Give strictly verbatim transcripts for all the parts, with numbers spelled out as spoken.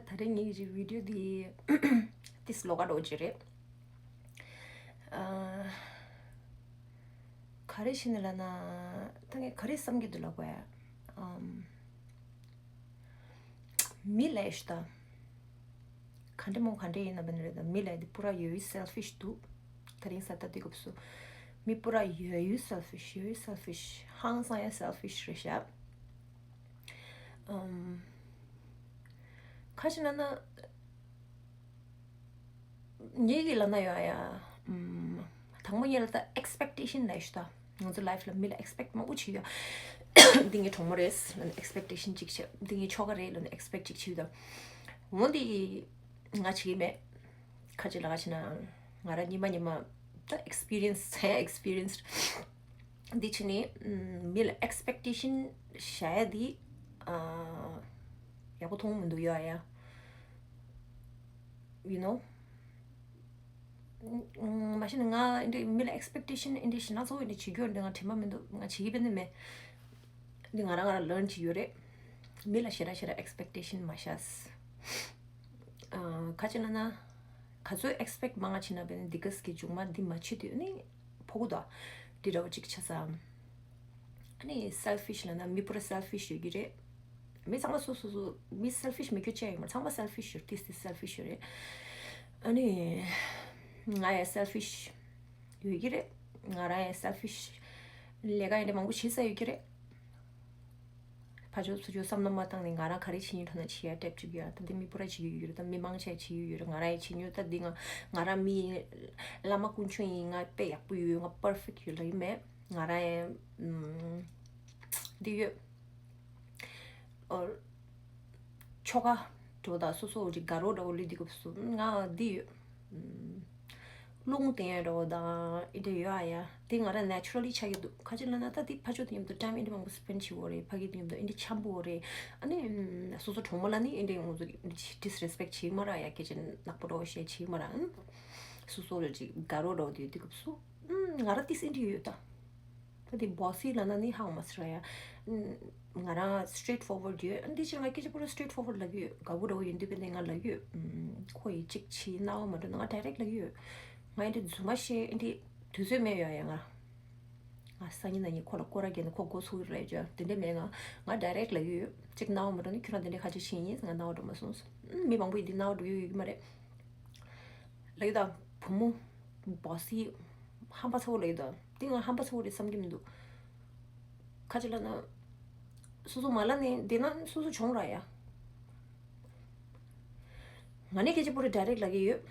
ད་རེས་ངའི་རི་བི་ཌིའོ་འདི་ཏིས་ལོག་ག་འགྲོ་གི་རེད། ཨ། ག་རེ་བྱས་ནས་ལབ་ན། ད་ངས་ག་རེ་བསམ་གྱི་འདུག་ལབ་དགོས་ཡ། ཨམ། མི་ལབ་ཤི་ད། ག་འདྲ་མོ་ག་འདྲ་ཡིན་ན་བ་ནི་རེད་ད། མི་ལབ་དེ་པུ་ར་ཡོད་ཡོད་སེལ་ཕིཤ་འདུག་ད་རིང་གཟའ་ཟླ་དུས་སྐབས་སུ། མི་པུ་ར་ཡོད་ཡོད་སེལ་ཕིཤ། ཡོད་ཡོད་སེལ་ཕིཤ། ཧང་སང་ཡ་སེལ་ཕིཤ་རེད་ཤག་ཨམ། ཁ་ཅིག་ལབ་ན། ངེད་ཀྱི་ལབ་ན་ཡོད་ཡ། ཨམ། དང་པོ་ཉིད་ལ་ད་ཨེག་སི་པེག་ཊེ་ཤན་ལབ་ཤི་ད། ང་ཚོ་ལའིཕ་ལ་མི་ལ་ཨེག་སི་པེག་མང་པོ་བྱེད་ཡོད། འདི་ངའི་གྲོགས་མོ་རེད་ལབ་ནས་ཨེག་སི་པེག་ཊེ་ཤན་ཅིག་བྱས། འདི་ངའི་ཁྱོ་ག་རེད་ལབ་ནས་ཨེག་སི་པེག་ཅིག་བྱེད་ཡོད་ད། འོ་འདི་ང་བྱེད་ཀྱི་མེད། ཁ་ཅིག་ལབ་ག་བྱས་ན། ང་རང་ཉི་མ་ཉི་མ་ད་ཨེག་སི་པི་རི་ཡན་སི་ཡ་ཨེག་སི་པི་རི་ཡན་སི་འདི་བྱས་ནས། ཨམ། མི་ལ་ཨེག་སི་པེག་ཊེ་ཤན་བཞག་ཡ་འདི། ཨ། ཡག་པོ་མཐོང་མི་འདུག་ཡོད་ཡ། You know། ཨམ། མ་གཞི་ནས་ང་འདི་མི་ལ་ཨེག་སི་པེག་ཊེ་ཤན་འདི་ཞེ་དྲག་གཙོ་བོ་འདི་བྱེད་རྒྱུ་འདི་ང་དྲན་པ་མི་འདུག་ང་བྱེད་ཀྱི་དཔེ་ནི་མེད། འདི་ང་རང་ང་རང་ལརན་བྱེད་རྒྱུ་རེད། མི་ལ་ཞེ་དྲག་ཞེ་དྲག་ཨེག་སི་པེག་ཊེ་ཤན་མ་བཞག་ཨ། ག་ཅིག་ལབ་ན། ག་ཚོད་ཨེག་སི་པེག་མང་ང་བྱེད་ན་བས་ན་འདི་ག་སི་གི་མཇུག་མ་འདི་མ་བྱེད་དུས་ནི་ཕོག་གི་འདུག་འདི་འདྲ་བོ་ཅིག་ཆགས་ས། ཨ་ནི་སེལ་ཕིཤ་ལབ་ན་མི་པུ་ར་སེལ་ཕིཤ་ཡོད་ཀྱི་རེད། མི་ཚང་མ་སོ་སོ་སོ་མི་སེལ་ཕིཤ་མེད་རྒྱུ་ཅི་ཡང་ཡོད་མ་རེད། ཚང་མ་སེལ་ཕིཤ་ཡོད། ཏིས་ཏིས་སེལ་ཕིཤ་ཡོད་རེད། ཨ་ནི་ང་ཡང་སེལ་ཕིཤ་ཡོད་ཀྱི་རེད། ང་རང་ཡང་སེལ་ཕིཤ་ལས་ཀ་ཡང་འདྲ་མང་པོ་བྱེད་ས་ཡོད་ཀྱི་རེད། ཕར་ཕྱོགས་ཚུར་ཕྱོགས་བསམ་བློ་མ་བཏང་ནས་ང་རང་ག་རེ་བྱེད་སྙིང་འདོད་ན་བྱེད་ཡ་སྟེབས་བཅུག་ཡ། ད་འདི་མི་པུ་ར་བྱེད་ཀྱི་ཡོད་རེད། ད་མི་མང་ཆེ་བྱེད་ཀྱི་ཡོད་རེད། ང་རང་ཡང་བྱེད་མྱོང་། ད་འདི་ང་ང་རང་མི་བླ་མ་དཀོན་མཆོག་ཡིན། ང་དཔེ་ཡག་པོ་ཡོད། ང་པར་ཕེག་ཡོད་ལབ་ཀྱི་མེད། ང་རང་ཡང་འདི་ཡོད། ཨོ། ཁྱོ་ག་འགྲོ་དང་སོ་སོ་རིགས་དགའ་རོགས་འདྲ་བོ་ལུས་འདི་སྐབས་སུ་ང་འདི་ཡོད། ཨམ། རླུང་བསྟན་ཡ་འདྲ་བོ་དང་ཨེ་འདྲ་ཡོད་ཨ་ཡ། དེ་ང་རང་ནེ་ཅུ་རལ་ལི་ཆགས་ཀྱི་འདུག་ག་ཅི་ལབ་ན་ད་དེ་ཕར་ཕྱོགས་དེ་མཉམ་དུ་ཊའིམ་ཨེ་འདྲ་མང་པོ་སི་པེན་བྱེད་དགོས་རེད། ཕ་གི་དེ་མཉམ་དུ་ཨེ་འདྲ་འཆམ་དགོས་རེད། ཨ་ནི་ཨམ། སོ་སོ་གྲོགས་མོ་ལ་ནི་ཨེ་འདྲ་ང་ཚོ་ཌིས་རེ་སི་པེག་བྱེད་མ་ར་ཡ། སྐད་ཆ་ནག་པོ་འདྲ་བོ་བཤད་བྱེད་མ་ར། ཨམ། སོ་སོ་ལ་ཅིག་དགའ་རོགས་འདྲ་བོ་དེ་ཡོད་དུས་སྐབས་སུ། ཨམ། ང་རང་ཏིས་ཨེ་འདྲ་ཡོད་ད། ད་དེ་བོ་སི་ལབ་ན་ནི་ཧ་གོ་མ་སོང་ར་ཡ། ཨམ། ང་རང་སི་ཊེ་ཊི་ཕོར་ཝར་ཌི་ཡོད། ཨ་འདི་ཕྱིར་ང་སྐད་ཆ་པུ་ར་སི་ཊེ་ཊི་ཕོར་ཝར་ཌི་ལབ་ཀྱི་ཡོད། དགའ་པོ་འདྲ་བོ་ཡིན་དུས་བས་ནས་ང་ལབ་ཀྱི་ཡོད། ཨམ། ཁོ་ཡིས་གཅིག་བྱས་རྣ་བ་མ་འགྲོ་ན་ང་ཌའི་རེག་ལབ་ཀྱི་ཡོད། ང་ཡིན་དུས་རྫུན་མ་བཤད་ཨེ་འདྲ་དུས་ཚོད་མེད་ཡོད་ཡ་ང་། ང་སང་ཉིན་གནངས་ཉིན་ཁོ་ལ་སྐོར་ར་རྒྱག་ནས་ཁོ་མགོ་ཚོས་ཀྱི་རེད་ཅོ། དེ་འདྲ་མེད། ང་ང་ཌའི་རེག་ལབ་ཀྱི་ཡོད། གཅིག་རྣ་བ་མ་འགྲོ་ན་ཁྱོད་རང་དེ་འདྲ་ཁ་ཅིག་བྱས་ཡིན། ང་རྣ་བ་འགྲོ་མ་སོང་། ཨམ། མི་མང་པོ་ཡིན་དུས་རྣ་བ་འགྲོ་ཡོད་ཡོད་ཀྱི་མ་རེད། ལབ་ཡོད་ད། བུ་མོ་བོ་སི་ཧམ་པ་ཚ་བོ་ལབ་ཡོད་ད། དེ་ང་ཧམ་པ་ཚ་བོ་རེད་བསམ་གྱི་མི་འདུག་ག་ཅི་ལབ་ན། སོ་སོ་མ་ལབ་ནས་བསྡད་ན་སོ་སོ་གྱོང་རག་ཡ། ང་ནི་སྐད་ཆ་པུ་ར་ཌའི་རེག་ལབ་ཀྱི་ཡོད།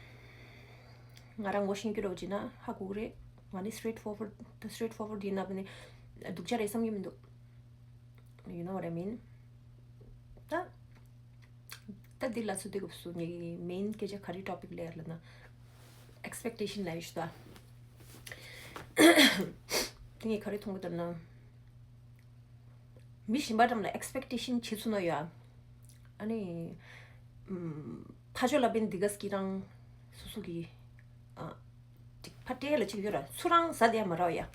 ང་རང་ངོ་ཤེས་རྒྱུ་འདྲ་བོ་བྱས་ན་ཧ་གོ་གི་རེད། ང་ནི་སི་ཊེ་ཊི་ཕོར་ཝར་ཌི་ད། སི་ཊེ་ཊི་ཕོར་ཝར་ཌི་ཡིན་ན་བས་ནས་སྡུག་ཅག་རེད་བསམ་གྱི་མི་འདུག You know what I mean? ད། ད་འདི་ལ་ཚུར་འདི་སྐབས་སུ་ངའི་མེན་སྐད་ཆ་ག་རེ་ཊོ་པིག་ལབ་ཡ་ལབ་ན། ཨེག་སི་པེག་ཊེ་ཤན་ལབ་ཡ་ཞིག་འདུག་ཨ། དེ་ངས་ག་རེ་མཐོང་གི་འདུག་ལབ་ན། མི་གཞན་པ་འགྲམ་ལ་ཨེག་སི་པེག་ཊེ་ཤན་བྱེད་ཚུགས་ནོ་ཡོད་ཨ། ཨ་ནི། ཨམ། ཕ་ཆོས་ལ་བན་འདི་ག་སྐྱིད་རང་སོ་སོ་གི། ཨ། ཅིག་ཕ་སྤྲེལ་ལ་ཅིག་ཡོད་ར། ཚུར་རང་ཟ་དེ་ཡ་མ་ར་བ་ཡ།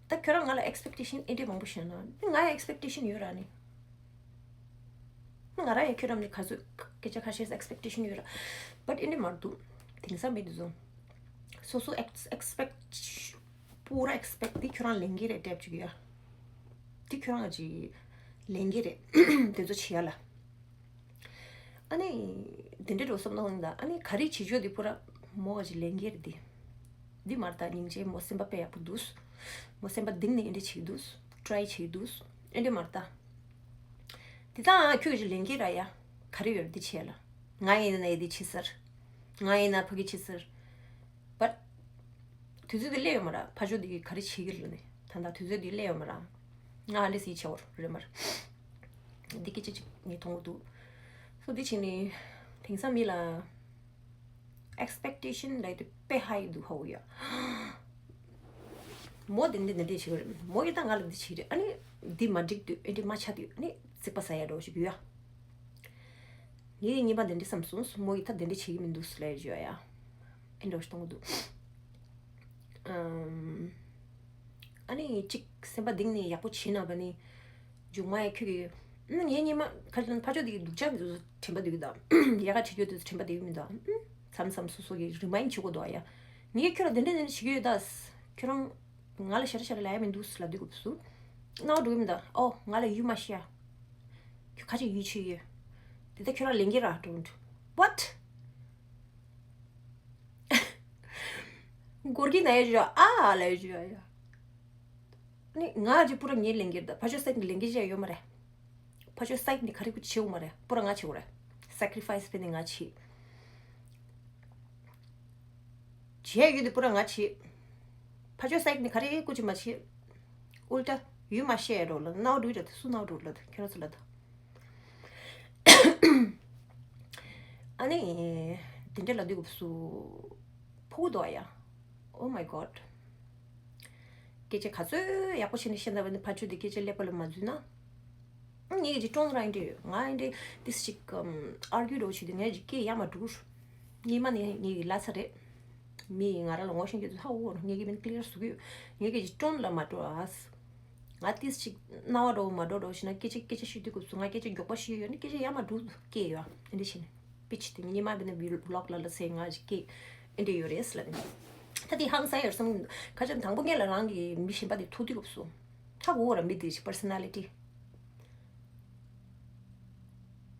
ད་ཁྱོད་རང་ང་ལ་ཨེག་སི་པེག་ཊེ་ཤན་ཨེ་འདྲས་མང་པོ་བཤད་ན། ང་ཡང་ཨེག་སི་པེག་ཊེ་ཤན་ཡོད་ར་ནི། ང་རང་ཡང་ཁྱོད་རང་ནས་ག་ཚོད་སྐད་ཆ་ཁ་ཤས་ཨེག་སི་པེག་ཊེ་ཤན་ཡོད་ར། བཊ་ཨེ་འདྲས་མ་འདུག་དེང་སང་མི་འདི་ཚོ། སོ་སོ་ཨེག་སི་པེག་པུ་ར་ཨེག་སི་པེག་འདི་ཁྱོད་རང་ལེན་གི་རེད་སྟེབས་བཅུག་ཡ། འདི་ཁྱོད་རང་གི་ལེན་གི་རེད། དེ་ཚོ་བྱེད་ཡ་ལ། ཨ་ནི། དེ་འདྲའི་འགྲོ་བསམ་ན་འོང་ད། ཨ་ནི་ག་རེ་བྱེད་ཆོག་དེ་པུ་ར་མོ་ག་ཅིག་ལེན་གྱི་རེད་དེ། འདི་མར་ད་སྙིང་རྗེ། མོ་སེམས་པ་དཔེ་ཡག་པོ་འདུག་མོ་སེམས་པ་གཏིང་ནས་ཨེ་འདྲ་བྱེད་འདུག་ཊ་རའི་བྱེད་འདུག་ཨེ་འདྲ་མར་ད། དེ་དང་ཁྱོད་ཀྱིས་ལེན་གྱི་ར་ཡ། ག་རེ་ཡོད་རེད་འདི་བྱེད་ལ། ང་ཡིན་ན་ཡི་འདི་བྱེད་ཟེར། ང་ཡིན་ན་ཕ་གི་བྱེད་ཟེར། བཊ། དུས་ཚོད་འདི་སླེབས་ཡོད་མ་ར། ཕ་ཇོ་འདི་གི་ག་རེ་བྱེད་ཀྱི་རེད་ལ་ནི། ད་ལྟ་དུས་ཚོད་འདི་སླེབས་ཡོད་མ་ར། ང་ཨ་ལེ་སི་ཡི་བྱེད་འོར་རེད་མ་ར། འདི་སྐད་ཆ་ཅིག་ངས་མཐོང་གི་འདུག་སོ་འདི་བྱས་ནས་དེང་སང་མི་ལ་ཨེག་སི་པེག་ཊེ་ཤན་ལབ་དུས་དཔེ་ཧའི་འདུག་ཧ་གོ་ཡ། མོ་འདི་འདི་འདི་འདྲས་བྱེད་ཀྱི་རེད། མོ་ཡིས་ད་ང་ལ་འདི་བྱེད་རེད། ཨ་ནི་འདི་མ་འགྲིག་དུས་ཨེ་འདྲས་མ་ཆགས་དུས་ཨ་ནི་རྩིག་པ་ཟ་ཡ་འདྲ་བོ་ཞིག་ཡོད་ཡ། ངས་གཉིས་པ་འདི་འདྲས་བསམ་སོང་། མོ་ཡིས་ད་འདི་འདྲས་བྱེད་ཀྱི་མི་འདུག་ལབ་ཡ་ཡོད་ཡ། ཨེ་འདྲ་བོ་ཞིག་གཏོང་གི་འདུག་ཨམ། ཨ་ནི་གཅིག་སེམས་པ་གཏིང་ནས་ཡག་པོ་བྱེད་ན་བ་ནི། མཇུག་མ་ཡ་ཁྱོད་ཀྱི་ ཨུམ། ངའི་ཉི་མ་ཁ་ཕར་ཕྱོགས་དེ་གི་སྡུག་ཅག་དེ་ཚོ་དྲན་པ་འདུག་གི་ད། ཡ་ག་བྲིས་རྒྱུ་དེ་ཚོ་དྲན་པ་འདུག་གི་མི་འདུག་ཨུམ། མཚམས་མཚམས་སོ་སོ་གི་རི་མ་ཡིན་བྱེད་དགོས་འདུག་ཡ། ངས་ཁྱོད་ལ་དེ་འདྲ་དེ་འདྲ་བྱེད་ཀྱི་ཡོད་ད། ཁྱོད་རང་ང་ལ་ཞེ་དྲག་ཞེ་དྲག་ལབ་ཡ་མི་འདུག་ལབ་དུས་སྐབས་སུ། སྣང་བ་འགྲོ་གི་མི་འདུག་ཨོ་ང་ལ་ཡུལ་མ་ཤེས་ཡ། ཁྱོད་ཁ་ཅིག་ཡུལ་ཆེ་ཡོད། དེ་ལྟར་ཁྱོད་རང་ལེན་གྱི་ར་don't what། སྒོར་གྱི་ན་ཡ་ཞུ་ཨ་ལ་ཡ་ཞུ་ཡ། ནི་ང་ཅི་པུ་ར་ངས་ལེན་གྱི་རེད་ད། ཕར་ཕྱོགས་སའིཌ་ནས་ལེན་གྱི་ཅི་ཡ་ཡོད་མ་རེད། ཕར་ཕྱོགས་སའིཌ་ནས་ག་རེ་ཀུ་བྱེད་འོང་མ་རེད། པུ་ར་ང་བྱེད་འོང་རེད། སེ་ཀི་རི་ཕའི་སི་ཕེ་ནས་ང་བྱེད། བྱས་ཡོད་དེ་པུ་ར་ང་བྱེད། ཕར་ཕྱོགས་སའིཌ་ནས་ག་རེ་ཀུ་ཅི་མ་བྱེད། ཨུལ་ཏ་ཡུལ་མ་ཤེས་ཡ་རོགས་ལ་ནའོ་འགྲོ་ཡི་རེད་ད། སུ་ནའོ་འགྲོ་ལ་ད་ཁྱོད་རང་ཚོ་ལ་ད། ཨ་ནི། དེ་འདྲ་ལབ་དུས་སྐབས་སུ། ཕོ་བོ་འདུག་ཨ་ཡ། Oh my god། སྐད་ཆ་ག་ཚོད་ཡག་པོ་བྱས་ནས་བཤད་ན་བ་ནི་ཕར་ཕྱོགས་དེ་སྐད་ཆ་ཀླད་པ་ལ་མ་འཛུལ་ན། ངས་ཀྱི་ཀྲོང་རང་འདྲི་ཡོད། ང་འདྲི་ཏིས་ཅིག་ཨར་གྱུ་འགྲོ་བྱེད་དུས་ངས་ཀྱི་སྐད་ཡ་མ་འགྲུར། ཉི་མ་ནས་ངས་ཀྱི་ལ་ཚ་རེད། མི་ང་རང་ལ་ངོ་ཤེས་ཀྱི་ཚ་འོ་ངས་ཀྱི་མིན་ཀླི་ཡར་བཟོ་གི་ཡོད། ངས་ཀྱི་ཀྲོང་ལ་མ་འགྲོ་ཨ། ང་ཏིས་ཅིག་རྣ་བ་འགྲོ་མ་འགྲོ་འགྲོ་ཞེ་ན་སྐད་ཆ་སྐད་ཆ་ཤོད་དུས་སྐབས་སུ་ང་སྐད་ཆ་མགྱོགས་པ་ཤོད་ཡོད་ན་སྐད་ཆ་ཡ་མ་འགྲུར་སྐད་ཡོད་ཨ། འདི་བྱས་ནས་པི་ཆི་དེ་ཉི་མ་བི་ན་བི་ལོག་ལ་ལ་ཟེར་ང་ཅིག་སྐད་འདི་འདྲ་ཡོད་རེད་ལབ་ནས། ད་དེ་ཧང་སང་ཡོད་བསམ་གྱི་མི་འདུག་ཁ་ཅིག་དང་པོ་ངས་ལ་རང་གི་མི་གཞན་པ་དེ་ཐུག་དུས་སྐབས་སུ། ཧ་གོ་ར་མི་དེ་ཞིག་པར་སོ་ན་ལི་ཊི།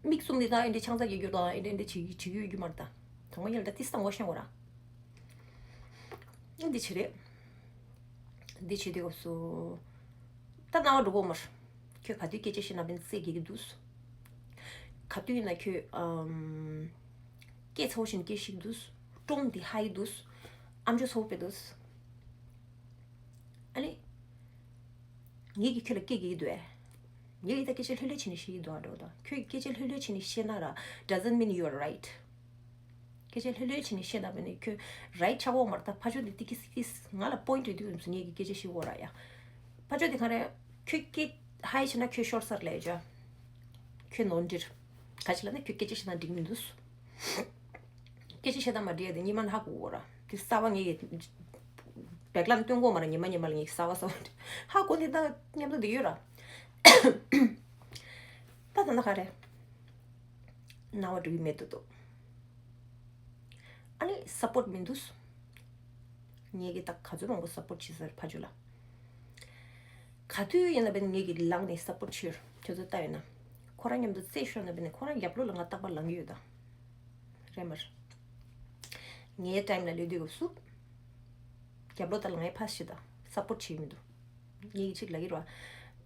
མིག་བཙུམ་ནས་ད་ཨེ་འདྲའི་ཆང་ས་རྒྱག་རྒྱུ་དང་ཨེ་འདྲའི་འདྲ་བྱེད་ཀྱི་བྱེད་ཀྱི་ཡོད་རྒྱུ་མ་རེད་ད། དང་པོ་ངས་ལ་ད་ཏིས་ད་ངོ་ཤེས་འོ་ར། ཨེ་འདི་བྱེད་རེད། འདི་བྱེད་དུས་སྐབས་སུ། ད་སྣང་བ་འགྲོ་གོ་མར། ཁྱོད་ག་དུས་སྐད་ཆ་བཤད་ན་བན་ཚེ་དགེ་གི་འདུག་ག་དུས་ཡིན་ན་ཁྱོད་ཨམ། སྐད་ཚ་བོ་བཞིན་སྐད་ཤིག་འདུག་ཀྲོང་འདི་ཧ་ཡི་འདུག་ཨམ་ཅོག་ཚ་བོ་དཔེ་འདུག་ཨ་ནི། ངེད་ཀྱིས་ཁྱོད་ལ་སྐད་རྒྱག་གི་འདུག་ཨེ། ངེད་ཀྱིས་ད་སྐད་ཆ་ལྷོད་ལྷོད་བྱས་ནས་བཤད་ཀྱི་འདུག་ཨ་འགྲོ་ད། ཁྱོད་སྐད་ཆ་ལྷོད་ལྷོད་བྱས་ནས་བཤད་ན་ར་doesn't mean you are right། སྐད་ཆ་ལྷོད་ལྷོད་བྱས་ནས་བཤད་ན་བས་ནས་ཁྱོད་རའིཊ་ཆགས་འོག་མར་ད་ཕ་ཆོས་འདི་ཏི་ཀི་སི་ཏིས་ང་ལ་པོ་ཡིན་ཊི་ཡོད་དུས་ཡོད་སོང་ངེད་ཀྱིས་སྐད་ཆ་ཞིག་འོ་ར་ཡ། ཕ་ཆོས་འདི་ག་རེ། ཁྱོད་སྐད་ཧའི་བྱས་ན་ཁྱོད་ཤོར་སར་ལས་བྱ། ཁྱོད་ནོར་འདིར། ག་ཅི་ལ་ན་ཁྱོད་སྐད་ཆ་བཤད་ན་འགྲིག་མི་འདུག་སྐད་ཆ་བཤད་ད་མ་འགྲིག་ཡ་དེ་ཉི་མ་ཧ་གོ་འོ་ར། དེ་གསར་བ་ངེད་ཀྱི་བེག་ལམ་སྟོན་གོ་མ་ར་ཉི་མ་ཉི་མ་ལ་ངེད་ཀྱི་གསར་བ་གསར་བ་འདྲ་ཧ་གོ་འདི་ད་མཉམ་དུ་འདི་ཡོད་ར། ད་ད་ན་ག་རེ། སྣང་བ་འགྲོ་གི་མེད་དོ་དོ། ཨ་ནི་སཔོར་ཊི་མི་འདུག་ངེད་ཀྱི་ད་ག་ཚོད་མང་པོ་སཔོར་ཊི་བྱེད་ཟེར་ཕ་ཇུ་ལ། ག་དུས་ཡིན་ན་བས་ངེད་ཀྱི་ལངས་ནས་སཔོར་ཊི་བྱོས་ཁྱོད་ཚོ་ལྟ་ཡོད་ན། ཁོ་རང་མཉམ་དུ་རྩེ་ཤོར་ན་བས་ཁོ་རང་རྒྱབ་ལོགས་ལ་ང་རྟག་པར་ལངས་ཡོད་ད། རེད་མར། ངའི་ཊའིམ་ལ་ལུས་དུས་སྐབས་སུ། རྒྱབ་ལོགས་ལྟ་ལ་ངའི་ཕ་ཤི་ད་སཔོར་ཊི་བྱེད་མི་འདུག་ངེད་ཀྱི་ཅིག་ལ་གི་རོ།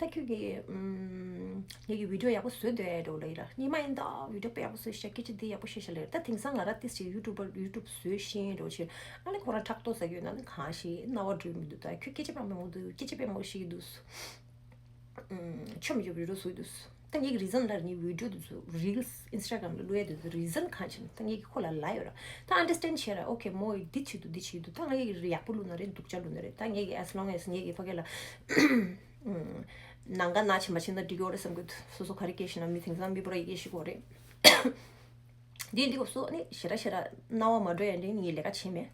ད་ཁྱོད་ཀྱི་ཨམ། ངེད་ཀྱི་བི་ཌིའོ་ཡག་པོ་བཟོས་འདུག་ཨེ་འགྲོ་ལ་ཡི་ར། ཉི་མ་ཡིན་ད་བི་ཌིའོ་དཔེ་ཡག་པོ་བཟོས་ཤག་སྐད་ཆ་འདི་ཡག་པོ་བཤད་ཤག་ལ་ཡི་ར། ད་དེང་སང་ང་ར་ཏིས་ཅིག་ཡུ་ཊུབ་པར་ཡུ་ཊུབ་བཟོས་ཤེས་འགྲོ་ཕྱིར་ཨ་ནི་ཁོ་རང་ཕྲག་དོག་ཟ་གི་ཡོད་ན་ནི་གང་ཤེས་རྣ་བ་འགྲོ་མི་འདུག་ད་ཁྱོད་སྐད་ཆ་དཔེ་མང་པོ་འདུག་སྐད་ཆ་དཔེ་མང་པོ་བཤད་ཀྱི་འདུག་ཨུམ། ཆོ་མི་ཆོ་བི་ཌིའོ་བཟོས་འདུག་ད་ངེད་ཀྱི་རི་ཛན་ལ་ངའི་བི་ཌིའོ་དེ་ཚོ་རིལ་སི་ཨིན་སི་ཊ་གྷ་རམ་ལ་བླུག་ཡ་དེ་ཚོ་རི་ཛན་གང་ཕྱིན་ད་ངེད་ཀྱི་ཁོ་ལ་ལ་ཡོད་ར། ད་ཨན་ཌར་སི་ཊེན་ཌ་བྱས་ར། ཨོ་ཁེ་མོ་ཡི་འདི་བྱེད་འདུག་འདི་བྱེད་འདུག་ད་ང་ཡི་ཡག་པོ་བླུག་ན་རེད་སྡུག་ཅག་བླུག་ན་རེད། ད་ངེད་ཀྱི་as long as ངེད་ཀྱི་ཕ་གི་ལ་ནང་ག་ན་ཕྱིན་མ་ཕྱིན་ན་འགྲིག་གི་ཡོད་རེད་བསམ་གི་འདུག་སོ་སོ་ག་རེ་སྐྱེས་ཤི་ན་མི་དེང་སང་མི་བུ་ར་ཡི་སྐྱེས་ཤི་གོ་རེད། འདི་འདི་གོ་སོ་ནི་ཞེ་ར་ཞེ་ར་རྣ་བ་མ་འགྲོ་ཡ་འདི་ངའི་ལས་ཀ་བྱེད་མེད།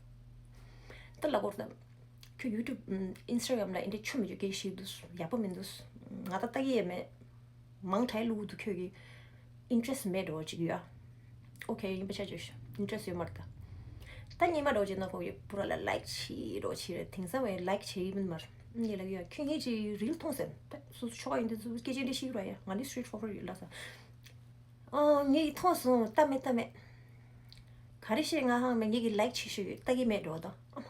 ད་ལ་གོར་ད་ཁྱོད་ཡུ་ཊུབ་ཨིན་སི་ཊ་གྷ་རམ་ལ་ཨེ་འདྲ་ཆོ་མི་ཆོ་སྐད་ཤི་འདུག་ཡག་པོ་མི་འདུག་ང་ད་ལྟ་གི་ཡ་མེད། མང་དྲགས་ལུགས་འདུག་ཁྱོད་ཀྱི་ཨིན་ཊི་རེ་སི་མེད་འགྲོ་ཅིག་ཡོད། ཨོ་ཁེ་ཡིན་པ་ཆ་ཆོས་ཤོག་ཨིན་ཊི་རེ་སི་ཡོད་མ་རེད་ད། ད་ཉི་མ་འགྲོ་ཅིག་ན་ཁོ་ཡི་བུ་ར་ལ་ལའིཀ་བྱེད་འགྲོ་ཅིག་རེད། དེང་སང་བས་ལའིཀ་བྱེད་ཡི་མིན་མར་ནི་ལ་ཡོད། ཁྱོད་ངེད་ཀྱི་རིལ་མཐོང་ཟེར་ད་སོ་སོ་ཆོ་ག་ཡིན་དུས་སྐད་ཆ་འདི་ཤིག་ར་ཡ་ང་ནི་སི་ཊི་རེ་ཊི་ཕོར་ཝར་ཡོད་ལ་ས། ཨོ་ངེད་ཀྱི་མཐོང་སོང་ལྟ་མེད་ལྟ་མེད། ག་རེ་བཤད་ང་ཧང་མེད་ངེད་ཀྱི་ལའིཀ་བྱེད་ཤོག་ཡོད་ལྟ་གི་མེད་འགྲོ་ད་ཨ་མ།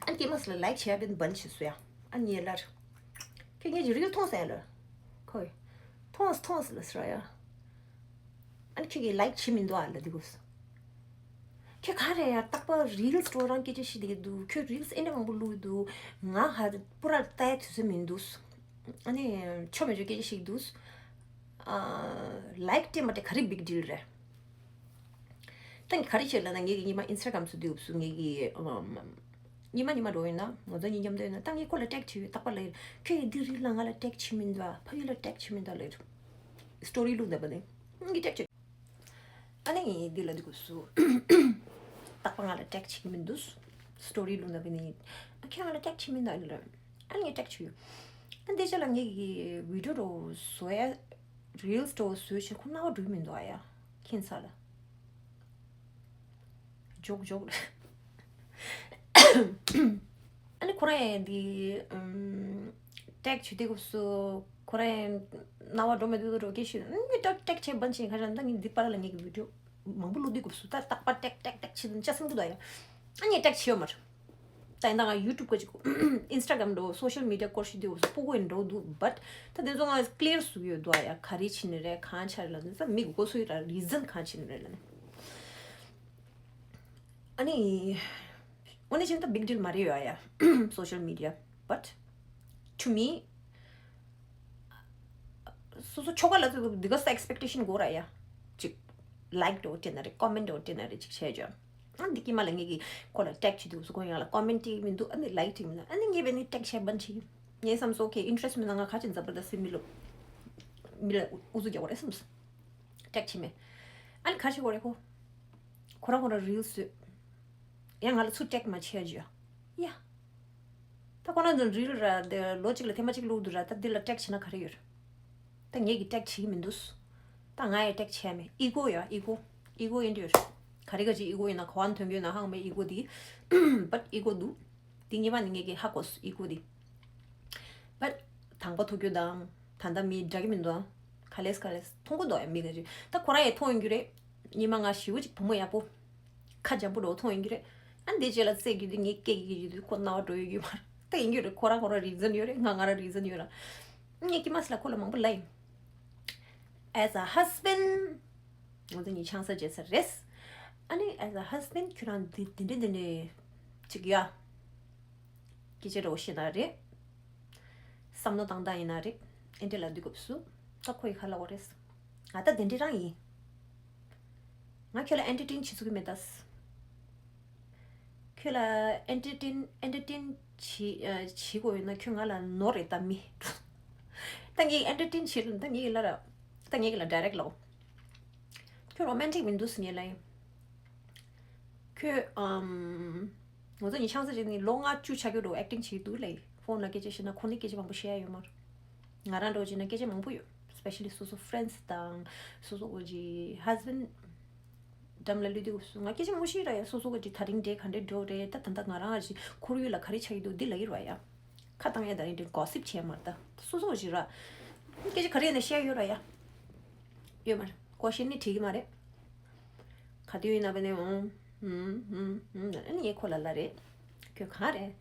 ཨ་ནི་སྐྱེས་མ་སི་ལ་ལའིཀ་བྱེད་ཡ་བེན་བན་བྱེད་སོ་ཡ། ཨ་ནི་ངའི་ལར། ཁྱོད་ངེད་ཀྱི་རིལ་མཐོང་ཟེར་ཡ་ལ། ཁོ། མཐོང་སི་མཐོང་སི་ལ་ཟེར་ཡ། ཨ་ནི་ཁྱོད་ཀྱིས་ལའིཀ་བྱེད་མི་འདུག་ཨ་ལ་འདི་གོ་སི། ཁྱོད་ག་རེ་ཡ་རྟག་པར་རིལ་སི་འགྲོ་རང་སྐད་ཆ་བཤད་བསྡད་ཀྱི་འདུག་ཁྱོད་རིལ་སི་ཨེ་འདྲ་མང་པོ་བླུགས་འདུག་ང་ཧ་པུ་ར་ལྟ་ཡ་དུས་ཚོད་མི་འདུག་ཨ་ནི་ཆོ་མེད་ཆོ་སྐད་ཆ་བཤད་ཀྱི་འདུག་ཨ། ལའིཀ་སྤྲད་མ་སྤྲད་ག་རེ་བིག་ཌིལ་རེད། ད་ངས་ག་རེ་བྱས་ལབ་ན་ངེད་ཀྱི་ཉི་མ་ཨིན་སི་ཊ་གྷ་རམ་སུ་དུས་སུ་ངེད་ཀྱི་ཉི་མ་ཉི་མ་འགྲོ་ཡིན་ན་ང་ཚོ་གཉིས་མཉམ་དུ་ཡིན་ན་ད་ངས་ཁོ་ལ་ཊེག་བྱས་ཡོད་རྟག་པར་ལབ་ཡོད། ཁྱོད་ཀྱིས་འདི་རིལ་ལ་ང་ལ་ཊེག་བྱེད་མི་འདུག་ཕ་ཡུལ་ལ་ཊེག་བྱེད་མི་འདུག་ལབ་ཡོད། སི་ཊོ་རི་བླུགས་འདུག་པ་ནི་ངས་ཊེག་བྱས། ཨ་ནི་ངས་འདི་ལ་འདི་གོ་སུ་རྟག་པར་ང་ལ་ཊེག་བྱེད་ཀྱི་མི་འདུག་སི་ཊོ་རི་བླུགས་འདུག་པ་ནི་ཨ་ཁྱོད་ང་ལ་ཊེག་བྱེད་མི་འདུག་ཨ་ནི་ལབ་ཨ་ནི་ངས་ཊེག་བྱས་ཡོད། ད་འདི་ཆ་ལ་ངེད་ཀྱི་བི་ཌིའོ་འགྲོ་བཟོ་ཡ། རིལ་སི་འགྲོ་བཟོས་ཕྱིར་ཁོ་རྣ་བ་འགྲོ་གི་མི་འདུག་ཨ་ཡ། ཁྱད་མཚར་ལ། འཇོག་འཇོག་རེད། ཨ་ནི་ཁོ་རང་ཡང་འདི་ཨམ་ཊེག་བྱེད་དུས་སྐབས་སུ་ཁོ་རང་ཡང་རྣ་བ་འགྲོ་མི་འདུག་འགྲོ་སྐད་ཤོད། ཨ་ནི་ཊེག་ཊེག་བྱེད་པ་ཅིག་ཁ་ཤས་ད་ངས་འདི་པར་ལ་ངེད་ཀྱི་བི་ཌིའོ་མང་པོ་བླུག་དུས་སྐབས་སུ་ད་རྟག་པར་ཊེག་ཊེག་ཊེག་བྱེད་དུས་ཅ་སེམས་ཀྱི་འདུག་ཨ་ཡ། ཨ་ངས་ཊེག་བྱེད་ཡོད་མ་རེད། ད་ཡིན་ད་ང་ཡུ་ཊུབ་ག་ཅིག་ཨིན་སི་ཊ་གྷ་རམ་འགྲོ་སོ་ཤལ་མི་ཌི་ཡ་སྐོར་ཞིག་འདུག་སྤུ་གུ་ཡིན་འགྲོ་འདུག་བཊ་ད་དེ་ཚོ་ང་ཀི་ལི་ཡར་བཟོ་གི་ཡོད་འདུག་ཨ་ཡ། ག་རེ་བྱེད་ནི་རེད། གང་བྱ་རེད་ལབ་ན་ད་མི་གི་གོ་སོ་ཡི་ར་རི་ཛན་གང་བྱེད་ནི་རེད་ལབ་ན། ཨ་ནི་འོ་ནི་ཅིན་ད་བིག་ཌིལ་མ་རེད་ཡོད་ཨ་ཡ། སོ་ཤལ་མི་ཌི་ཡ་བཊ་ཊུ་མི་སོ་སོ་ཆོ་ག་ལ་ཚོད་འདི་ག་ས་ཨེག་སི་པེག་ཊེ་ཤན་དགོས་ར་ཡ། ཅིག་ལའིཀ་འགྲོ་སྤྲད་ན་རེད། ཀོ་མེན་ཊི་འགྲོ་སྤྲད་ན་རེད། ཅིག་བྱས་ཅོ། ཨ་འདི་ཀྱི་མ་ལ་ངེད་ཀྱི་ཁོ་ལ་ཊེག་བྱེད་དུས་སུ་ཁོ་ཡང་ལ་ཀོ་མེན་ཊི་མི་འདུག་ཨ་ནི་ལའིཀ་ཅིག་མི་འདུག་ཨ་ནི་ངས་བས་ནི་ཊེག་བྱས་བན་ཆི་ངས་བསམ་སོ་ཁེ་ཨིན་ཊི་རེ་སི་མི་འདུག་ང་ཁ་ཅིག་འཛབ་པ་ད་སེ་མི་ལོ་མི་ལ་ཨུ་ཚུགས་རྒྱག་གོ་རེད་བསམ་སོ། ཊེག་བྱས་མེད། ཨ་ནི་ག་རེ་བྱེད་གོ་རེད་ཁོ། ཁོ་རང་ཁོ་རང་རིལ་སི་བཟོས། ཡང་ང་ལ་ཚུར་ཊེག་མ་བྱས་ཅོ་ཡ། ད་ཁོ་རང་ཚོ་རིལ་ར་དེ་ལོ་གཅིག་ལ་ཐེངས་མ་གཅིག་བླུག་འདུག་ར། ད་འདི་ལ་ཊེག་བྱས་ན་ག་རེ་ཡོད། ད་ངེད་ཀྱིས་ཊེག་བྱེད་ཀྱི་མི་འདུག་ད་ང་ཡང་ཊེག་བྱས་མེད། ཨི་གོ་ཡ་ཨི་གོ། ཨི་གོ་ཡིན་འདུག་ག་རེ་ག་ཅིག་ཨི་གོ་ཡིན་ན་ག་བ་ཐོན་གྱི་ཡོད་ན་ཧང་མེད་ཨི་གོ་འདི། བཊ་ཨི་གོ་འདུག་འདི་ངེས་པ་ནི་ངེད་ཀྱིས་ཧ་གོ་སོང་ཨི་གོ་འདི། བཊ་དང་པོ་ཐུག་རྒྱུ་དང་ད་ལྟ་མི་འདྲ་གི་མི་འདུག་ཨ། ག་ལེས་ག་ལེས་མཐོང་གི་འདུག་ཨ་མི་ག་ཅིག་ད་ཁོ་རང་ཡང་མཐོང་ཡོང་རྒྱུ་རེད། ཉི་མ་ང་ཞི་བོ་ཅིག་བུ་མོ་ཡག་པོ། ཁ་འཇམ་པོ་འགྲོ་མཐོང་ཡོང་གི་རེད། ཨ་འདི་རྗེས་ལ་རྩེད་རྒྱུ་དུས་ངས་སྐད་ཀྱི་རྒྱུ་དུས་ཁོ་རྣ་བ་འགྲོ་ཡོད་རྒྱུ་མ་རེད། ད་ཡིན་རྒྱུ་རེད། ཁོ་རང་ཁོ་རང་རི་ཛན་ཡོད་རེད། ང་ང་རང་རི་ཛན་ཡོད་ར། ངས་ཀྱི་མ་སི་ལ་ཁོ་ལ་མང་པོ་ལབ་ཡིན། As a husband ང་ཚོ་གཉིས་ཆང་ས་རྗེས་ས་རེད། ཨ་ནི་as a husband ཁྱོད་རང་འདི་འདི་འདྲ་འདི་འདྲ་ཅིག་ཡ། སྐད་ཆ་རོ་ཤེས་ན་རེད། བསམ་བློ་བཏང་སྟངས་ཡིན་ན་རེད། ཨེ་འདྲ་ལབ་དུས་སྐབས་སུ་ད་ཁོ་ཡི་ཁ་ལ་འོ་རེད། ང་ད་དེ་འདྲ་རང་ཡིན། ང་ཁྱོད་ལ་ཨེན་ཊར་ཊེན་བྱེད་ཚུགས་ཀྱི་མེད་ད། ཁྱོད་ལ་ཨེན་ཊར་ཊེན་ཨེན་ཊར་ཊེན་བྱེད་ཨ་བྱེད་དགོས་ཡོད་ན་ཁྱོད་ང་ལ་ནོར་རེད་ད་མི། ད་ངས་ཨེན་ཊར་ཊེན་བྱེད་ལ་ད་ངས་ལ་ར་ད་ངས་ལ་ཌའི་རེག་ལོ། ཁྱོད་རོ་མན་ཊིག་མི་འདུག་ཟེར་ངས་ལབ་ཡིན། ཁྱོད་ཨམ། ང་ཚོ་གཉིས་ཆང་ས་ཅིག་ནི་ལོ་ལྔ་བཅུ་ཆགས་རྒྱུ་འགྲོ་ཨེག་ཊིང་བྱེད་འདུག་ལབ་ཡིན། ཕོན་ལ་སྐད་ཆ་བཤད་ན་ཁོ་ནི་སྐད་ཆ་མང་པོ་བཤད་ཡ་ཡོད་མ་རེད། ང་རང་འགྲོ་བྱས་ན་སྐད་ཆ་མང་པོ་ཡོད། སི་པེ་ཤ་ལི་སོ་སོ་ཕ་རེན་ཌི་དང་སོ་སོ་གོ་ཅི་ཧས་བྷེན་ཌི་འགྲམ་ལ་ལུས་དུས་སུ་ང་སྐད་ཆ་མང་པོ་བཤད་ར་ཡ། སོ་སོ་གོ་ཅི་ད་རིང་འདྲེ་ག་འདྲེ་འགྲོ་རེད། ད་ད་ལྟ་ང་རང་ཨ་ཅི་ཁོར་ཡུག་ལ་ག་རེ་ཆགས་ཀྱི་འདུག་འདི་ལ་ཡིར་བ་ཡ། ཁ་བཏང་ཡ་ད་རིང་འདྲེ་གོ་སིབ་བྱས་མ་རེད། ད་སོ་སོ་གོ་ཅི་ར་སྐད་ཆ་ག་རེ་ཡིན་ན་བཤད་ཡོད་ར་ཡ། ཡོད་མ་རེད། ཀོ་ཤེན་ནི་དྲིས་ཀྱི་མ་རེད། ག་དུས་ཡིན་ན་བ་ནི་ཨུམ་ཨུམ་ཨུམ་ཨུམ་ཨ་ནི་ངས་ཁོ་ལ་ལ་རེད། ཁྱོད་གང་རེད།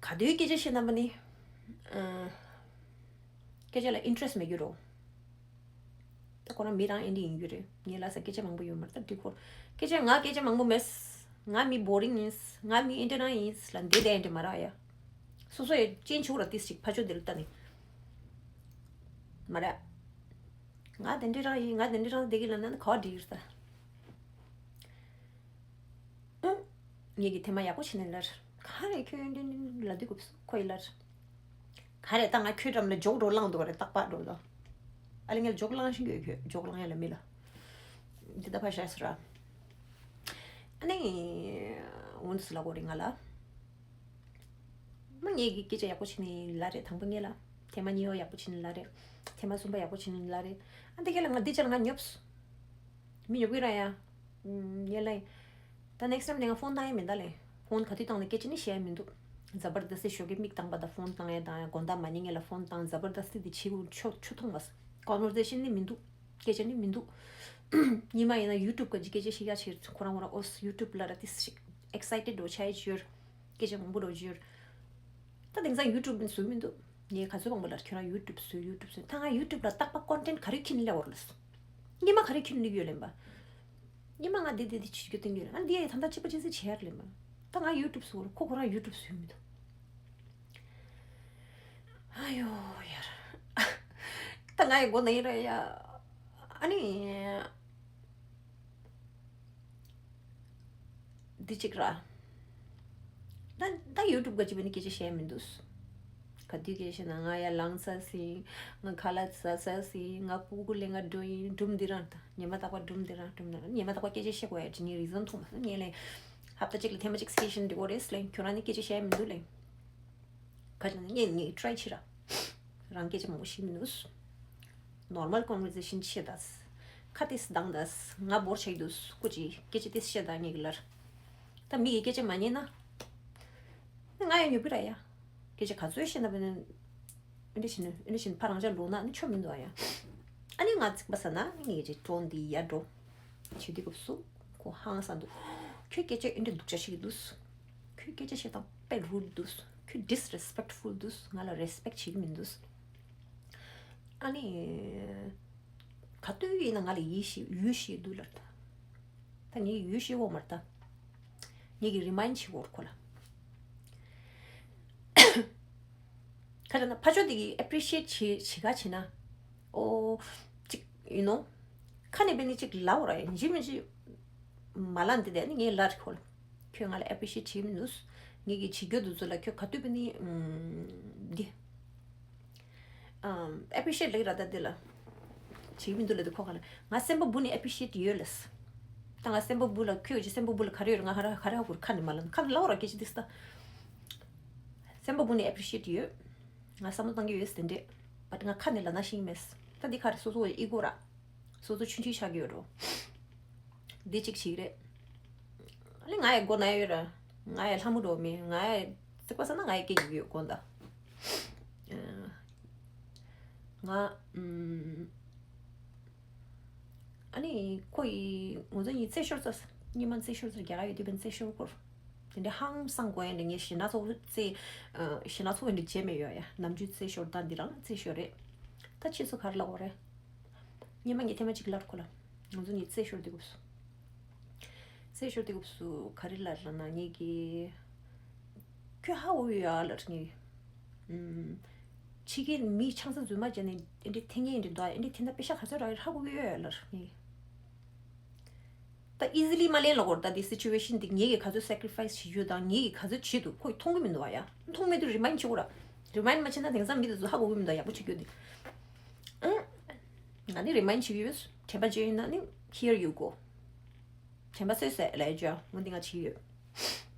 ག་དུས་སྐད་ཆ་བཤད་ན་བ་ནི་ཨ། སྐད་ཆ་ལ་ཨིན་ཊི་རེ་སི་མེད་རྒྱུ་རོ། ད་ཁོ་རང་མི་རང་ཨེ་འདྲ་ཡིན་རྒྱུ་རེད། ངས་ལ་ས་སྐད་ཆ་མང་པོ་ཡོད་མ་རེད། ད་འདི་ཁོ་སྐད་ཆ་ང་སྐད་ཆ་མང་པོ་མེད། ང་མི་བོ་རིང་ཡིན། ང་མི་ཨེ་འདྲ་རང་ཡིན་ལ་འདི་དེ་ཨེ་འདྲ་མ་རག་ཡ། སོ་སོ་ཡི་ཅན་ཆུ་ར་ཏིས་ཅིག་ཕ་ཆོ་འདིར་ལྟ་ནི་མ་རེད། ང་དེ་འདྲ་རང་ཡིན། ང་དེ་འདྲ་རང་བསྡད་ཀྱི་ལབ་ན་ནི་ག་བ་འགྲིག་ཡོད་ད། ཨུ། ངེད་ཀྱིས་ཐེངས་མ་ཡག་པོ་བྱས་ནས་ལར། ག་རེ་ཁྱོད་འདི་འདི་ལབ་དུས་སྐབས་སུ་ཁོ་ཡི་ལར། ག་རེ་ད་ང་ཁྱོད་འགྲམ་ལ་ཇོག་འགྲོ་བླངས་འདུག་རེད། རྟག་པར་འགྲོ་ད། ཨ་ལེ་ངས་ཇོག་བླངས་ཤིང་གི་ཁྱོད་ཇོག་བླངས་ཡ་ལ་མི་ལ། འདི་ད་ཕ་ཤ་སུ་ར། ཨ་ནི། འོན་སུ་ལ་གོ་རེ་ང་ལ། མ་ངེད་ཀྱི་སྐད་ཆ་ཡག་པོ་བྱས་ནས་ལ་རེད། དང་པོ་ངེད་ལ། ཐེངས་མ་གཉིས་པ་ཡག་པོ་བྱས་ནས་ལ་རེད། ཐེངས་མ་གསུམ་པ་ཡག་པོ་བྱས་ནས་ལ་རེད། ཨ་འདི་ག་ལ་ང་འདི་ཆ་ལ་ང་ཉོབ་སོང་། མི་ཉོབ་གི་ར་ཡ། ངེད་ལ། ད་ནེག་སི་ཊའིམ་ནས་ང་ཕོན་བཏང་ཡ་མིན་ད་ལེ། ཕོན་ག་དུས་བཏང་ནས་སྐད་ཆ་ནི་བཤད་ཡ་མི་འདུག་ཛ་བར་དསྟི་ཞོགས་ཀས་མིག་བཏང་པ་དང་ཕོན་བཏང་ཡ་དང་ཡ་དགོང་དག་མ་ཉལ་སྔོན་ལ་ཕོན་བཏང་། ཛ་བར་དསྟི་འདི་བྱེད་དགོས། ཆུ་ཆུ་འཐུང་བ། ཀོན་ཝར་སེ་ཤན་ནི་མི་འདུག་སྐད་ཆ་ནི་མི་འདུག་ཉི་མ་ཡིན་ན་ཡུ་ཊུབ་ག་ཅིག་སྐད་ཆ་བཤད་ཡ་ཕྱིར་ཁོ་རང་ཁོ་རང་ཨོ་ཡུ་ཊུབ་ལ་ར་ཏིས་ཤིག་ཨེག་སའི་ཊེཌ་འགྲོ་ཆ་ཡི་ཅིར། སྐད་ཆ་མང་པོ་འགྲོ་ཅིར། ད་དེང་སང་ཡུ་ཊུབ་ནི་བཟོས་མི་འདུག་ངས་ག་ཚོད་མང་པོ་ལ་ཁྱོད་རང་ཡུ་ཊུབ་བཟོས། ཡུ་ཊུབ་བཟོས། ད་ང་ཡུ་ཊུབ་ལ་རྟག་པར་ཀོན་ཊེན་ག་རེ་ཁྱེར་ནས་སླེབས་པ་རེད་ལབ་སོང་། ཉི་མ་ག་རེ་ཁྱེར་ནས་སླེབས་ཡོད་ལབ་པ། ཉི་མ་ང་འདི་འདི་འདི་བྱེད་རྒྱུ་སྟོན་གྱི་ཡོད་ལབ། ཨ་འདི་ཡ་ད་ལྟ་གཅིག་པ་གཅིག་སེ་བྱེད་ཡ་རེད་ལབ་པ། ད་ང་ཡུ་ཊུབ་བཟོས། ཁོ་ཁོ་རང་ཡུ་ཊུབ་བཟོས་མི་འདུག་ཨ་ཡོ་ཡར། ད་ང་ཡི་མགོ་ན་ཡིན་ར་ཡ། ཨ་ནི། འདི་གཅིག་ར། ད་ད་ཡུ་ཊུབ་ག་ཅིག་བས་ནི་སྐད་ཆ་བཤད་མི་འདུག་ག་དུས་སྐད་ཆ་ན་ང་ཡ་ལངས་ས་སི། ང་ཁ་ལག་ཟ་ས་སི། ང་སྤུ་གུ་ལེན་ག་འགྲོ་ཡིན། སྒྲུང་འདི་རང་ད་ཉི་མ་རྟག་པར་སྒྲུང་འདི་རང་སྒྲུང་འདི་རང་ཉི་མ་རྟག་པར་སྐད་ཆ་བཤད་དགོས་ཡ་ཅི་ཉིན་རི་ཛན་མཐོང་མ་སོང་ངས་ལེ། ཧབ་ཏ་གཅིག་ལ་ཐེངས་མ་གཅིག་སི་ཊེ་ཤན་འགྲིག་གོ་རེད་ལེ། ཁྱོད་རང་ནི་སྐད་ཆ་བཤད་མི་འདུག་ལེ། ག་ཅི་ན་ངས་ངས་try བྱེད་ར། རང་སྐད་ཆ་མང་པོ་ཤེས་མི་འདུག normal conversation བྱེད་ད། ཁ་ཏིས་གདངས་ད། ང་བོར་ཆགས་འདུག་སྐུ་ཅི་སྐད་ཆ་ཏིས་བཤད་ད་ངེད་ཀྱི་ལར། ད་མི་གི་སྐད་ཆ་མ་ཉན་ན། ང་ཡང་ཉོབ་ཀྱི་ར་ཡ། སྐད་ཆ་ག་ཚོད་བཤད་ན་བས་ན། ཨེ་འདྲ་བྱས་ན་ཨེ་འདྲ་བྱས་ན་ཕ་རང་ཅག་ལོག་ན་ནི་ཆོ་མི་འདུག་ཨ་ཡ། ཨ་ནི་ང་ཚིག་པ་ཟ་ན་ངེད་ཀྱི་ཀྲོན་འདི་ཡར་འགྲོ། བྱེད་དུས་སྐབས་སུ་ཁོ་ཧང་སང་འདུག་ཁྱོད་སྐད་ཆ་ཨེ་འདྲ་སྡུག་ཅག་བཤད་ཀྱི་འདུག་ཁྱོད་སྐད་ཆ་བཤད་སྟངས་དཔེ་rude འདུག་ཁྱོད་disrespectful འདུག་ང་ལ་respect བྱེད་ཀྱི་མི་འདུག་ཨ་ནི། ག་དུས་ཡིན་ན་ང་ལ་ཡིད་ཤེས་ཡུལ་ཤེས་འདུག་ལར་ད། ད་ངས་ཡུལ་ཤེས་འོ་མར་ད། ངས་ཀྱི་remind བྱེད་འོར་ཁོ་ལ། ཁ་ལ་ན་ཕ་ཆོ་དེ་གི་appreciate བྱེད་བྱེད་ག་བྱེད་ན། ཨོ། ཅིག you know། ཁ་ནས་བས་ནི་ཅིག་ལབ་འོ་ར་ཡིན་ཇི་མི་ཇི། མ་ལ་འདི་དེ་ནི་ངས་ལར་ཁོ་ལ། ཁྱོད་ང་ལ་appreciate བྱེད་མི་འདུག་ངས་ཀྱི་བྱེད་རྒྱུ་འདུག་ཚོ་ལ་ཁྱོད་ག་དུས་བས་ནི། འདི། appreciate ལེགས་ར་ད་དེ་ལ། བྱེད་མི་འདུག་ལ་དེ་ཁོ་ག་ལ་ང་སེམས་པ་བུ་ནས་appreciate ཡོད་ལས། ད་ང་སེམས་པ་བུ་ལ་ཁྱོད་ཀྱི་སེམས་པ་བུ་ལ་ག་རེ་ཡོད་ར་ང་ཧ་ར་ཧ་ར་ཧ་གུར་ཁ་ནས་མ་ལ་ཁ་ནས་ལ་འོ་ར་སྐད་ཆ་དེ་སི་ད། སེམས་པ་བུ་ནས་appreciate ཡོད། ང་བསམ་བློ་བཏང་གི་ཡོད་ཟེར་འདྲེ། but ང་ཁ་ནས་ལ་ན་ཤེས་མེད། ད་འདི་ཁ་རེ་སོ་སོ་ཨི་གོ་ར། སོ་སོ་ཆུན་ཆུན་ཆགས་ཀྱི་ཡོད་རོ། འདི་གཅིག་བྱེད་ཀྱི་རེད། ཨ་ནི་ང་ཡི་མགོ་ན་ཡོད་ར། ང་ཡི་ལྷ་མོ་འགྲོ་མི་ང་ཡི་རྩིག་པ་ས་ན་ང་ཡི་སྐད་ཀྱི་ཡོད་དགོན་ད། ང་ཨ་ནི་ཁོ་ཡི་ངོ་ཚ་ཡི་རྩེ་ཤོར་ཚ་ཉི་མ་རྩེ་ཤོར་ཚ་རྒྱ་གར་ཡོད་དུས་བན་རྩེ་ཤོར་སྐོར། དེ་འདྲའི་ཧང་སང་དགོས་ཡ་འདྲ་ངས་ཞེ་ན་ཚོ་རྩེ་ཞེ་ན་ཚོ་བན་འདྲ་བྱས་མེད་ཡོད་ཡ་ནམ་རྒྱུན་རྩེ་ཤོར་ད་འདི་རང་རྩེ་ཤོར་རེད། ད་ཕྱིས་སུ་ག་རེ་ལབ་དགོས་རེད། ཉི་མ་ངས་ཐེངས་མ་གཅིག་ལབ་ཁོ་ལ། ང་ཚོ་ངས་རྩེ་ཤོར་དུས་སྐབས་སུ། རྩེ་ཤོར་དུས་སྐབས་སུ་ག་རེ་ལབ་ལབ་ན་ངས་ཀྱི། ཁྱོད་ཧ་འོ་ཡ་ལབ་ངས། ཕྱི་རྒྱལ་མི་ཆང་ས་རྫུན་མ་བྱས་ནས་ཨེ་འདྲའི་ཐེངས་ངས་ཨེ་འདྲའི་འདུག་ཨེ་འདྲའི་ཐེངས་ད་པེ་ཤ་ག་ཚོད་རག་ཧ་གོ་གི་ཡོད་ལབ་ངས། ད་easily མ་ལེན་ལ་གོ་ད་འདི་situation འདི་ངེད་ཀྱིས་ག་ཚོད་sacrifice བྱེད་རྒྱུ་དང་ངེད་ཀྱིས་ག་ཚོད་བྱེད་འདུག་ཁོས་མཐོང་གི་མི་འདུག་བ་ཡ། མཐོང་མེད་དུས་remind བྱེད་དགོས་ར། remind མ་བྱེད་ན་དེང་སང་མི་དེ་ཚོ་ཧ་གོ་གི་མི་འདུག་ཡག་པོ་བྱེད་རྒྱུ་འདི། ཨང་། ང་ནི་remind བྱེད་ཀྱི་ཡོད། དྲན་པ་བརྗེད་ཡིན་ན་ནི་here you go། དྲན་པ་གསོས་སེ་ལས་བརྗོད་ཨ་འོ་འདི་ང་བྱེད་ཀྱི་ཡོད།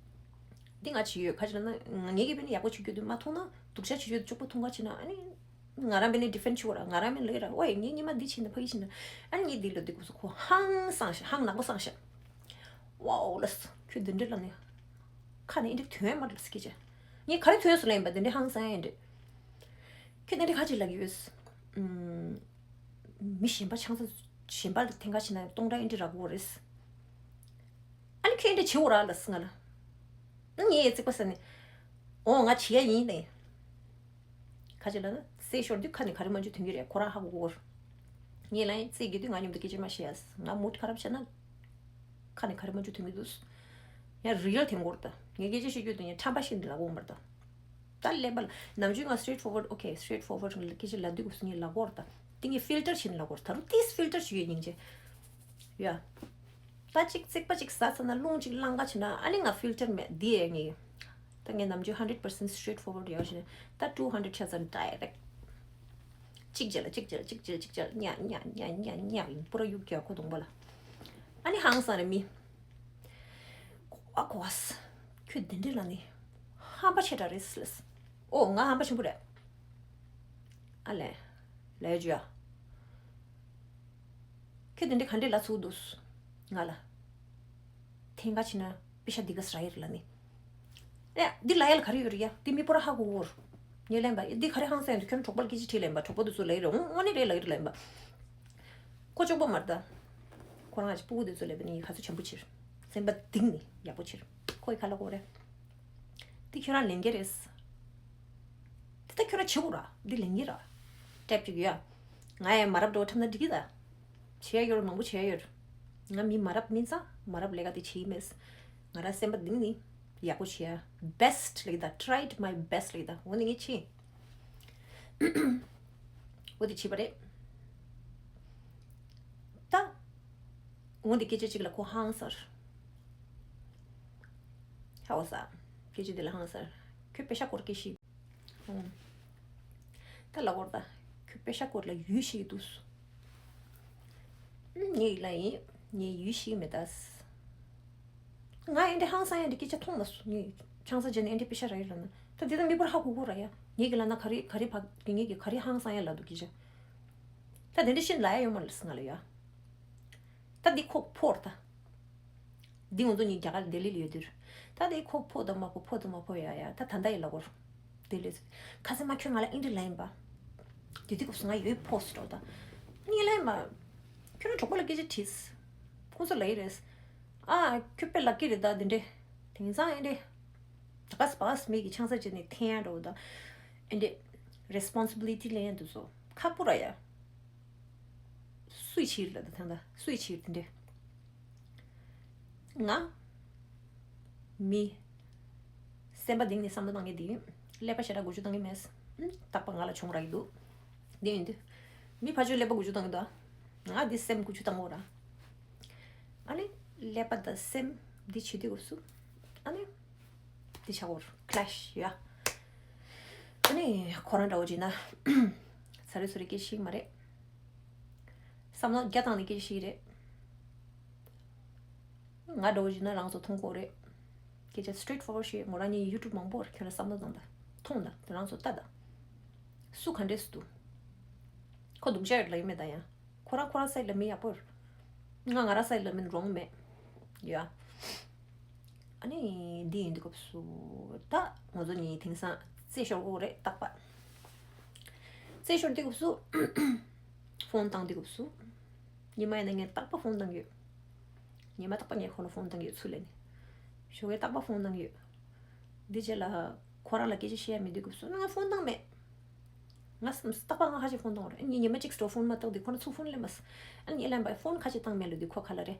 འདི་ང་བྱེད་ཀྱི་ཡོད་ག་ཅི་ལ་ན་ངེད་ཀྱིས་བས་ནི་ཡག་པོ་བྱེད་རྒྱུ་འདི་མ་མཐོང་ན་སྡུག་ཅག་བྱེད་རྒྱུ་འདི་གཅིག་པོ་མཐོང་ག་བྱེད་ན་ཨ་ནི། ང་རང་བས་ནི་defend བྱེད་དགོས་ར། ང་རང་བས་ལོས་ར་ཝའི་ངས་ཉི་མ་འདི་བྱས་ན་ཕ་གི་བྱས་ན་ཨ་ནི་ངས་འདི་ལོ་འདི་དགོས་སོ་ཁོ་ཧང་སངས་ཤག་ཧང་ནག་པོ་སངས་ཤག་ཝའོ་ལགས་ཁྱོད་འདི་འདྲ་ལ་ནི་ཁ་ནས་ཨེ་འདྲ་ཐོན་མ་ལགས་སྐད་ཆ་ངས་ག་རེ་ཐོན་སོང་ལ་ཡིན་པ་འདི་འདྲ་ཧང་སངས་ཨེ་འདྲ་ཁྱོད་འདི་འདྲ་ཁ་ཅིག་ལབ་ཀྱི་ཡོད། མི་གཞན་པ་ཆང་ས་གཞན་པ་ལ་ཐེངས་ཁ་ཕྱིན་ན་སྟོང་ཕྲག་ཨེ་འདྲ་རག་གི་རེད། ཨ་ནི་ཁྱོད་ཨེ་འདྲ་བྱེད་འོ་ར་ལགས་ང་ལ་ཨ་ངས་ཨེ་ཚིག་པ་ཟ་ནས་ཨོ་ང་བྱེད་ཡ་ཡིན་ནས། ཁ་ཅིག་ལ་ན་རྩེ་ཤོར་དུས་ཁ་ནས་ག་རེ་མ་འཇུ་ཐོན་གྱི་རེད་ཁོ་རང་ཧ་གོ་གོ། ངས་ལ་ཡིན་རྩེ་གི་དུས་ང་མཉམ་དུ་སྐད་ཆ་མ་བཤད་ཡ། ང་mood ཁ་རབ་བྱས་ན། ཁ་ནས་ག་རེ་མ་འཇུ་ཐོན་གྱི་འདུག་ཡང་real ཐེམ་གོར་ད། ངས་སྐད་ཆ་བཤད་རྒྱུ་དུ་ཡང་ཁྲམ་པ་ཤིག་འདི་ལ་གོ་མར་ད། ད་ལན་པ་ལ་ནམ་རྒྱུན་ང་straightforward okay straightforward སྐད་ཆ་ལ་འདུག་གོ་སུ་ངས་ལ་གོར་ད། དེ་ངས་filter ཤིག་ལ་གོར་ད་རུ་ཏིས་filter ཤིག་ཡོད་སྙིང་རྗེ། ཡ། ད་ཅིག་རྩིག་པ་ཅིག་ཟ་ཚར་ན་རླུང་ཅིག་ལངས་ག་ཕྱིན་ན་ཨ་ནི་ང་filter མེད་འདི་ཡས་ངེས། ད་ངས་ནམ་རྒྱུན་hundred percent straightforward ཡོད་ཞིན་ད་two hundred ཆ་ཚར་direct གཅིག་རྗེས་ལ་གཅིག་རྗེས་ལ་གཅིག་རྗེས་ལ་གཅིག་རྗེས་ལ་ཉ་ཉ་ཉ་ཉ་ཉ་ཡིན་པུ་ར་གཡུག་རྒྱག་ཁོ་གདོང་པ་ལ། ཨ་ནི་ཧང་སང་རེད་མི། གོ་བ་གོ་བ་ཁྱོད་འདི་འདྲ་ལ་ནི་ཧམ་པ་ཆེ་དྲགས་རེད་ལས། ཨོ་ང་ཧམ་པ་ཆེན་པོ་རེད། ཨ་ལས། ལས་རྒྱུ་ཡ། ཁྱོད་དེ་འདྲའི་ག་འདྲའི་ལ་ཚུགས་འདུག་ང་ལ། ཐེངས་ཁ་ཕྱིན་ན་པེ་ཤ་འདི་ག་སྲ་ཡེར་ལ་ནི། ཨེ་འདི་ལ་ཡ་ལ་ག་རེ་ཡོད་རེད་ཡ་འདི་མི་པོ་ར་ཧ་གོ་གོར། ངས་ལན་པ་འདི་ག་རེ་ཧང་སང་ཡོད་འདུག་ཁྱོད་གྲོགས་པར་སྐད་ཆ་དྲིས་ལན་པ་གྲོགས་པོ་འདི་ཚོ་ལ་ཡི་རེད་འོང་ཨོ་ནི་རེད་ལ་ཡི་རེད་ལན་པ། ཁོ་ཅོག་པོ་མར་ད། ཁོ་རང་ཨ་ཅི་སྤུ་གུ་འདི་ཚོ་ལ་བས་ནི་ཡི་ག་ཚོད་བྱམས་པོ་ཕྱིར། སེམས་པ་གཏིང་ནས་ཡག་པོ་ཕྱིར། ཁོ་ཡི་ག་ལ་གོ་རེད། འདི་ཁྱོད་རང་ལེན་གྱི་རེད། འདི་ད་ཁྱོད་རང་བྱེད་དགོས་ར། འདི་ལེན་གྱི་ར། ཊེབ་ཅིག་ཡོད་ཨ། ང་ཡང་མ་རབས་འགྲོ་འཁྲབ་ན་འགྲིག་གི་ད། བྱེད་ཡ་ཡོད་ར་མང་པོ་བྱེད་ཡ་ཡོད་ར། ང་མི་མ་རབས་མིན་ཙང་མ་རབས་ལས་ཀ་དེ་བྱེད་ཀྱི་མེད། ང་རང་སེམས་པ་གཏིང་ནས་ཡག་པོ་བྱེད་ཡ། best ལས་ཀྱི་ད། tried my best ལས་ཀྱི་ད། འོ་ནི་ངས་བྱེད། འོ་དེ་བྱས་པ་རེད། ད། འོ་འདི་སྐད་ཆ་གཅིག་ལ་ཁོ་ཧང་སར། ཧ་འོ་ས། སྐད་ཆ་འདི་ལ་ཧང་སར། ཁྱོད་པེ་ཤ་སྐོར་སྐད་ཤེས། ཨོ། ད་ལ་སྐོར་ད། ཁྱོད་པེ་ཤ་སྐོར་ལ་ཡུལ་ཤེས་ཀྱི་འདུག་ངས་ལ་ཡིན། ངས་ཡུལ་ཤེས་མེད་ད། ང་ཨེ་འདྲ་ཧང་སང་ཨེ་འདྲ་སྐད་ཆ་མཐོང་མ་སོང་ངས་ཆང་ས་བརྗེས་ནས་ཨེ་འདྲ་པེ་ཤ་རག་ཡོད་ལ་ན། ད་དེ་ད་མི་བར་ཧ་གོ་གོ་ར་ཡ། ངེད་ཀྱི་ལ་ན་ག་རེ་ག་རེ་བག་གི་ངེད་ཀྱི་ག་རེ་ཧང་སང་ཡ་ལ་འདུག་གི་ཅི། ད་དེ་འདྲ་ཤིན་ལ་ཡ་ཡོད་མ་ལ་སི་ང་ལ་ཡ། ད་འདི་ཁོག་ཕོར་ད། འདི་ང་ཚོ་གཉིས་རྒྱ་གར་ལྡི་ལི་ལ་ཡོད་དུས། ད་དེ་ཁོག་ཕོ་དང་མ་ཕོ་ཕོ་དང་མ་ཕོ་ཡ་ཡ་ད་ད་ད་ཡི་ལ་གོར། ལྡི་ལི། ཁ་སེ་མ་ཁྱོད་ང་ལ་ཨིན་དྲི་ལ་ཡིན་པ། དེ་དུས་སྐབས་སུ་ང་ཡོད་ཕོ་སི་འགྲོ་ད། གཉིས་ལ་ཡིན་པ། ཁྱོད་རང་གྲོགས་པོ་ལ་སྐད་ཆ་དྲིས། ཁོང་ཚོ་ལ་ཡི་རེད། ཨ། ཁྱོད་དཔེ་ལག་གི་རེད་ད་དེ་འདྲས། དེང་སང་ཨེ་འདྲས། ག་སི་པ་སི་མི་གི་ཆང་ས་བྱས་ནས་འཐེན་ཡ་འགྲོ་ད། ཨེ་འདྲས། རེ་སི་པོན་སི་བི་ལི་ཊི་ལེན་ཡ་འདུག་སོ། ཁག་པོ་ར་ཡ། སུའི་ཕྱིར་ལ་ད་ཐང་ད་སུའི་ཕྱིར་དེ་འདྲས། ང་། མི། སེམས་པ་གཏིང་ནས་བསམ་བློ་བཏང་གི་འདི་ཡིན། ཀླད་པ་ཞེ་དྲག་འགུལ་སྐྱོད་བཏང་གི་མེད། ཨུམ། རྟག་པ་ང་ལ་བྱུང་ར་གི་འདུག་འདི་ཡིན་དུས། མི་ཕར་ཕྱོགས་ཀླད་པ་འགུལ་སྐྱོད་བཏང་གི་འདུག་ང་འདི་སེམས་འགུལ་སྐྱོད་བཏང་གོ་ར། ཨ་ནི། ཀླད་པ་དང་སེམས་འདི་བྱེད་དུས་སྐབས་སུ། ཨ་ནི། འདི་ཆག་གོ་ར་ཀི་ལེ་ཤི་ཡ། ཨ་ནི་ཁོ་རང་འདྲ་བོ་བྱས་ན། ཚ་རེ་སུ་རེ་སྐད་ཤིག་མ་རེད། བསམ་བློ་རྒྱ་བཏང་ནས་སྐད་ཤིག་རེད། ང་འདྲ་བོ་བྱས་ན་རང་ཚོ་མཐོང་གོ་རེད། སྐད་ཆ་straight forward ཞིག་ངོ་རང་ཉིད་ཡུ་ཊུབ་མང་པོ་རེད། ཁྱོད་རང་བསམ་བློ་བཏང་ད། མཐོང་ད་དེ་རང་ཚོ་ལྟ་ད། སུ་ག་འདྲས་སུ་འདུག་ཁོ་སྡུག་ཅག་རེད་ལབ་ཡིན་མེད་ད་ཡང་། ཁོ་རང་ཁོ་རང་སའི་ལ་མི་ཡག་པོ་རེད། ང་ང་རང་སའི་ལ་མི་རོང་མེད། ཡ། ཨ་ནི་འདི་ཡིན་དུས་སྐབས་སུ། ད་ང་ཚོ་གཉིས་དེང་སང་རྩེད་ཤོར་གོ་རེད་རྟག་པ། རྩེད་ཤོར་དུས་སྐབས་སུ། ཕོན་བཏང་དུས་སྐབས་སུ། ཉི་མ་ཡིན་ན་ངས་རྟག་པ་ཕོན་བཏང་གི་ཡོད། ཉི་མ་རྟག་པ་ངས་ཁོ་ལ་ཕོན་བཏང་གི་ཡོད་ཚུར་ལན་ནས། ཞོགས་ཀས་རྟག་པ་ཕོན་བཏང་གི་ཡོད། འདི་རྗེས་ལ། ཁོ་རང་ལ་སྐད་ཆ་བཤད་ཡ་མེད་དུས་སྐབས་སུ་ང་ཕོན་བཏང་མེད། ང་བསམ་རྟག་པ་ང་ཁ་ཅིག་ཕོན་བཏང་བ་རེད། ཨ་ནི་ཉི་མ་གཅིག་སྤྲོ་ཕོན་མ་བཏང་དུས་ཁོ་ན་ཚུར་ཕོན་ལེན་མ་སོང་། ཨ་ནི་ངས་ལན་པ་ཕོན་ཁ་ཅིག་བཏང་མེད་ལ་དུས་ཁོ་ཁ་ལ་རེད།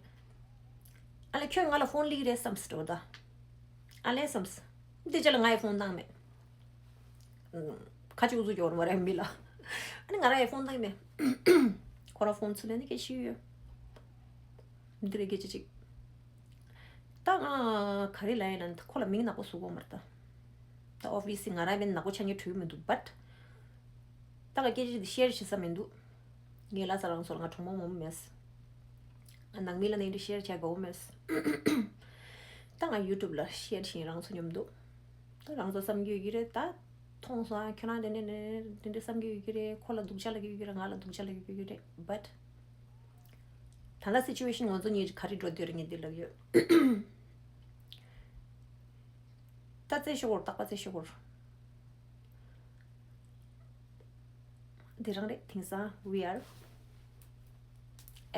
ཨ་ལས་ཁྱོད་ང་ལ་ཕོན་ལིག་རེད་བསམ་སི་འགྲོ་ད། ཨ་ལས་བསམ་སི། འདི་རྗེས་ལ་ང་ཡི་ཕོན་བཏང་མེད། ཁ་ཅིག་འུ་ཚུགས་ཀྱི་འོར་མ་རེད་མི་ལ། ཨ་ནི་ང་རང་ཡི་ཕོན་བཏང་མེད། ཁོ་རང་ཕོན་ཚུར་ལེན་ནི་སྐད་ཤིག་ཡོད། འདི་རེད་སྐད་ཆ་ཅིག་ད་ང་ག་རེ་ལབ་ཡིན་ན་ཁོ་ལ་མིང་ནག་པོ་བཟོ་གོ་མ་རེད་ད། ད་obviously ང་རང་བས་ནག་པོ་ཆགས་ཉེན་འགྲོ་གི་མི་འདུག but ད་ག་སྐད་ཆ་འདི་ཤེར་བྱེད་ས་མི་འདུག་ངའི་ལ་ས་རང་ཚོར་ང་གྲོགས་མོ་མོ་མེད། ནང་མི་ལ་ནི་འདི་ཤེར་བྱས་དགོས་མེད། ད་ང་ཡུ་ཊུབ་ལ་ཤེར་བྱེད་རང་ཚོ་མཉམ་འདུག་ད་རང་ཚོ་བསམ་རྒྱུ་ཡོད་ཀྱི་རེད་ད། མཐོང་སོང་ཨ་ཁྱོད་རང་དེ་འདྲ་དེ་འདྲ་བསམ་རྒྱུ་ཡོད་ཀྱི་རེད། ཁོ་ལ་སྡུག་ཅག་ལབ་ཀྱི་ཡོད་ཀྱི་རེད། ང་ལ་སྡུག་ཅག་ལབ་ཀྱི་ཡོད་ཀྱི་རེད། but ད་ལྟ་སི་ཅུ་ཨེ་ཤན་ང་ཚོ་གཉིས་ག་རེ་འགྲོ་སྡོད་རེད་ངས་འདི་ལབ་ཡོད། ད་རྩེད་ཤོག་གོར་རྟག་པ་རྩེད་ཤོག་གོར། འདི་རང་རེད། དེང་སང་we are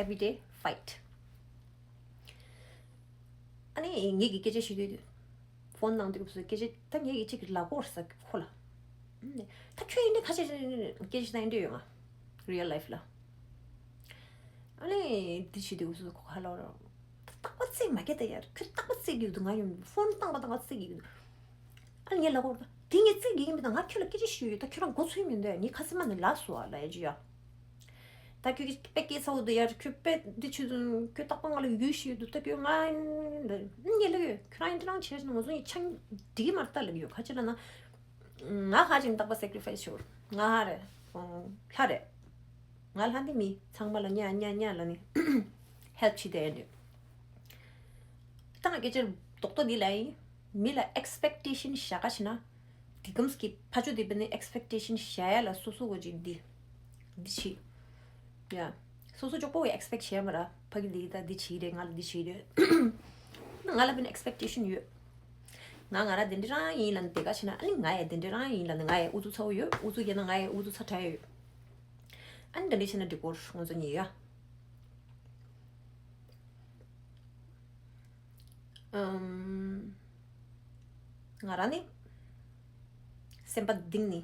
everyday fight. ཨ་ནི་ངེད་ཀྱི་སྐད་ཆ་ཞུ་དུས་ཕོན་ནང་དུས་སྐབས་སུ་སྐད་ཆ་ད་ངེད་ཀྱི་གཅིག་གི་ལག་པོར་ཟ་ཁོ་ལ། ད་ཁྱོད་ཡིན་ནི་ཁ་ཆེ་སྐད་ཆ་ད་ཡིན་འདྲ་ཡོད་ང་real life ལ། ཨ་ནི་འདི་ཞུ་དུས་སྐབས་སུ་ཁོ་ཁ་ལོ་ར། རྟག་པ་རྩེད་མ་སྐད་ད་ཡར་ཁྱོད་རྟག་པ་རྩེད་ཀྱི་འདུག་ང་ཡོང་ཕོན་བཏང་པ་དང་ང་རྩེད་ཀྱི་འདུག་ཨ་ངས་ལབ་གོ་ར་ད་དེ་ངས་རྩེད་ཀྱི་ཡིན་མིན་ད་ང་ཁྱོད་ལ་སྐད་ཆ་ཞུས་ཡོད། ད་ཁྱོད་རང་མགོ་ཚོས་མི་འདུག་ཡ། ངས་ཁ་སེམས་མ་ནས་ལབ་སོང་ཨ་ལབ་ཡ་ཅི་ཡ། ད་ཁྱོད་ཀྱིས་དཔེ་སྐད་ཚ་བོ་འདུག་ཡ། ཁྱོད་དཔེ་འདི་ཆུ་ཁྱོད་རྟག་པ་ང་ལ་ཡུལ་ཤི་ཡོད་འདུག་ད་ཁྱོད་ང་ངས་ལབ་ཡོད། ཁྱོད་རང་ཡིན་དེ་རང་བྱས་ན་ང་ཚོ་ཡི་ཆང་འགྲིག་གི་མ་རེད་ད་ལབ་ཡོད། ཁ་ཅིག་ལབ་ན་ང་ཧ་ཅང་རྟག་པ་sacrifice ཞོར་ང་ཧ་རེད། ལྷ་རེད། ང་ལྷ་འདི་མི་ཚང་མ་ལ་ཉ་ཉ་ཉ་ལ་ནི་help བྱེད་དེ་ཡིན་དུས། ད་ང་སྐད་ཆ་རྡོག་རྡོག་འདི་ལ་ཡིན། མི་ལ་expectation བཞག་ག་ཞེ་ན། དེ་གམ་གྱི་ཕ་ཆོས་དེ་བས་ནི་expectation བཞག་ཡ་ལ་སོ་སོ་གོ་ཅིག་འདི། འདི་བྱེད། ཡ། སོ་སོ་ཅོག་པོ་བས་expect བྱས་མ་ར་ཕ་གི་འདི་ད་འདི་བྱེད་རེད། ང་ལ་འདི་བྱེད་རེད། ང་ལ་བས་ནི་expectation ཡོད། ང་ང་ར་དེ་འདྲ་རང་ཡིན་ལ་ནི་དེ་ག་ཞེ་ན་ཨ་ནི་ང་ཡ་དེ་འདྲ་རང་ཡིན་ལ་ནི་ང་ཡ་ཨུ་ཚུགས་ཚ་བོ་ཡོད། ཨུ་ཚུགས་རྒྱག་ན་ང་ཡ་ཨུ་ཚུགས་ཚ་དྲག་ཡོད། ཨ་ནི་འདི་འདྲ་བྱས་ན་འགྲིག་གོ་ང་ཚོ་གཉིས་ཡ། ཨམ། ང་རང་ནི་སེམས་པ་གཏིང་ནས་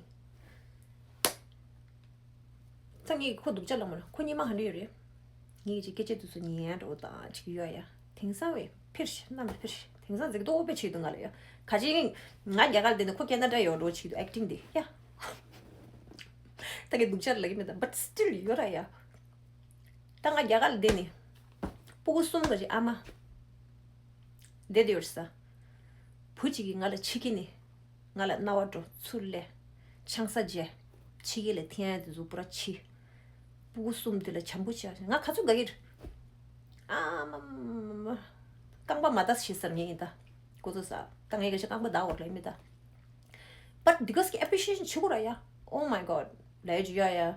ད་ངས་ཁོ་སྡུག་ཅག་ལབ་མ་རེད། ཁོ་སྙིང་མ་ག་འདྲ་ཡོད་རེད། ངས་ཅིག་སྐད་ཆ་དེ་ཚོ་ཉན་འགྲོ་དང་ཅིག་ཡོད་ཡ། དེང་སང་བས་ཕིར་ཤི་གནམ་ལ་ཕིར་ཤི། དེང་སང་ཟིག་ཏོ་དཔེ་བྱེད་འདུག་ང་ལ་ཡ། ག་ཅིག་ང་རྒྱ་གར་བསྡད་ནས་ཁོ་ཁེ་ན་ཌ་ཡོད་འགྲོ་བྱེད་འདུག acting དེ་ཡ། ད་གི་སྡུག་ཅག་ལབ་ཀྱི་མེད་ད། but still ཡོད་ར་ཡ། ད་ང་རྒྱ་གར་ལ་བསྡད་ནས། སྤུ་གུ་གསུམ་ག་ཅིག་ཨ་མ། བསྡད་དེ་ཡོད་ས། བུ་གཅིག་གིས་ང་ལ་འཆི་ཁྱེར་ནས། ང་ལ་རྣ་བ་འགྲོ་ཚུར་སླེབས། ཆང་ས་བརྗེ། ཕྱི་རྒྱལ་ལ་འཐེན་ཡ་དེ་ཚོ་པུ་ར་འཆི། སྤུ་གུ་གསུམ་དེ་ལ་བྱམས་པོ་བྱ། ང་ཁ་ཚུགས་དགའ་གི་རེད། ཨ་མ་མ་མ། རྐང་པ་མ་བརྡབས་ཤེས་སར་ངས་ཡིན་ད། ཁོ་ཚོ་ས། ད་ངས་ག་ཅིག་རྐང་པ་བརྡབ་འོར་ལ་ཡིན་མི་ད། But འདི་ག་ས་གི་appreciation་བྱེད་དགོས་ར་ཡ། Oh my god. ལས་ཡ་ཡ།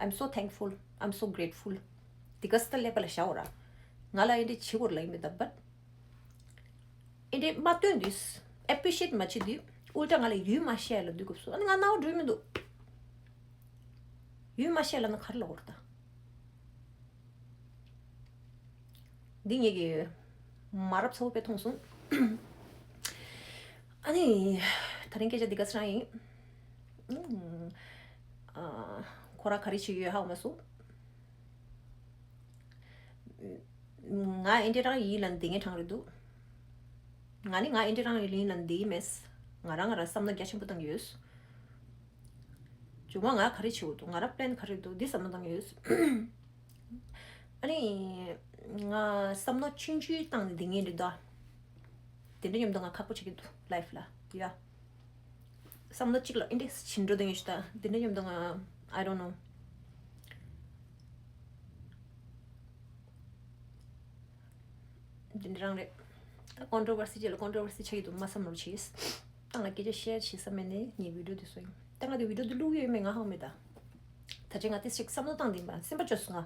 I'm so thankful, I'm so grateful. འདི་ག་ས་ད་ཀླད་པ་ལ་བཞག་འོ་ར། ང་ལ་ཨེ་འདྲ་བྱེད་དགོས་ར་ལ་ཡིན་མི་ད། But ཨེ་འདྲ་མ་སྟོན་དུས། appreciate་མ་བྱེད་དུས། ཨུལ་ཏྲ་ང་ལ་ཡུལ་མ་ཤེས་ལ་འདུག་གི་སོ། ཨ་ནི་ང་རྣ་བ་འགྲོ་མི་འདུག་ཡུལ་མ་ཤེས་ལ་ན་ག་རེ་ལབ་དགོས་རེད་ད། འདི་ངེད་ཀྱི་མ་རབས་ཚ་བོ་དཔེ་མཐོང་སོང་། ཨ་ནི། ད་རིང་སྐད་ཆ་འདི་ག་ཚོད་རང་ཡིན། ཨ། ཁོ་རང་ག་རེ་བྱེད་ཀྱི་ཡོད་ཧ་གོ་མ་སོང་། ང་ཨེ་འདྲ་རང་ཡིན་ལབ་འདི་ངས་དྲང་རེད་འདུག་ང་ནི་ང་ཨེ་འདྲ་རང་ཡིན་ལབ་འདི་མེད། ང་རང་ང་རང་བསམ་བློ་རྒྱ་ཆེན་པོ་བཏང་གི་ཡོད། མཇུག་མ་ང་ག་རེ་བྱེད་དགོས་འདུག་ང་རང་plan་ག་རེ་འདུག་འདི་བསམ་བློ་བཏང་གི་ཡོད། ཨ་ནི། ང་བསམ་བློ་ཆུང་ཆུང་བཏང་ནས་འདི་ངས་འདི་འདུག་དེ་འདྲ་མཉམ་དུ་ང་ཁག་པོ་བྱེད་ཀྱི་འདུག life་ལ་ཡ། བསམ་བློ་གཅིག་ལ་ཨེ་འདྲ་ཕྱིན་འགྲོ་དོན་ཡོད་ཤི་ད་འདི་འདྲ་མཉམ་དུ་ང་I don't know། འདི་འདྲ་རང་རེད། ད་controversy་ཅིག་ལ་controversy་ཆགས་ཀྱི་འདུག་མ་བསམ་རོགས་བྱེད། ད་ང་སྐད་ཆ་share་བྱེད་བསམ་མེད་ནས་ངའི་video་འདི་བཟོ་ཡིན། ད་ང་འདི་video་འདི་བླུག་ཡོད་མེད་ང་ཧ་གོ་མེད་ད། ད་ཅི་ང་ཏི་ཞིག་བསམ་བློ་བཏང་འདི་མ་སེམས་པ་བཅོས་སོང་ང་།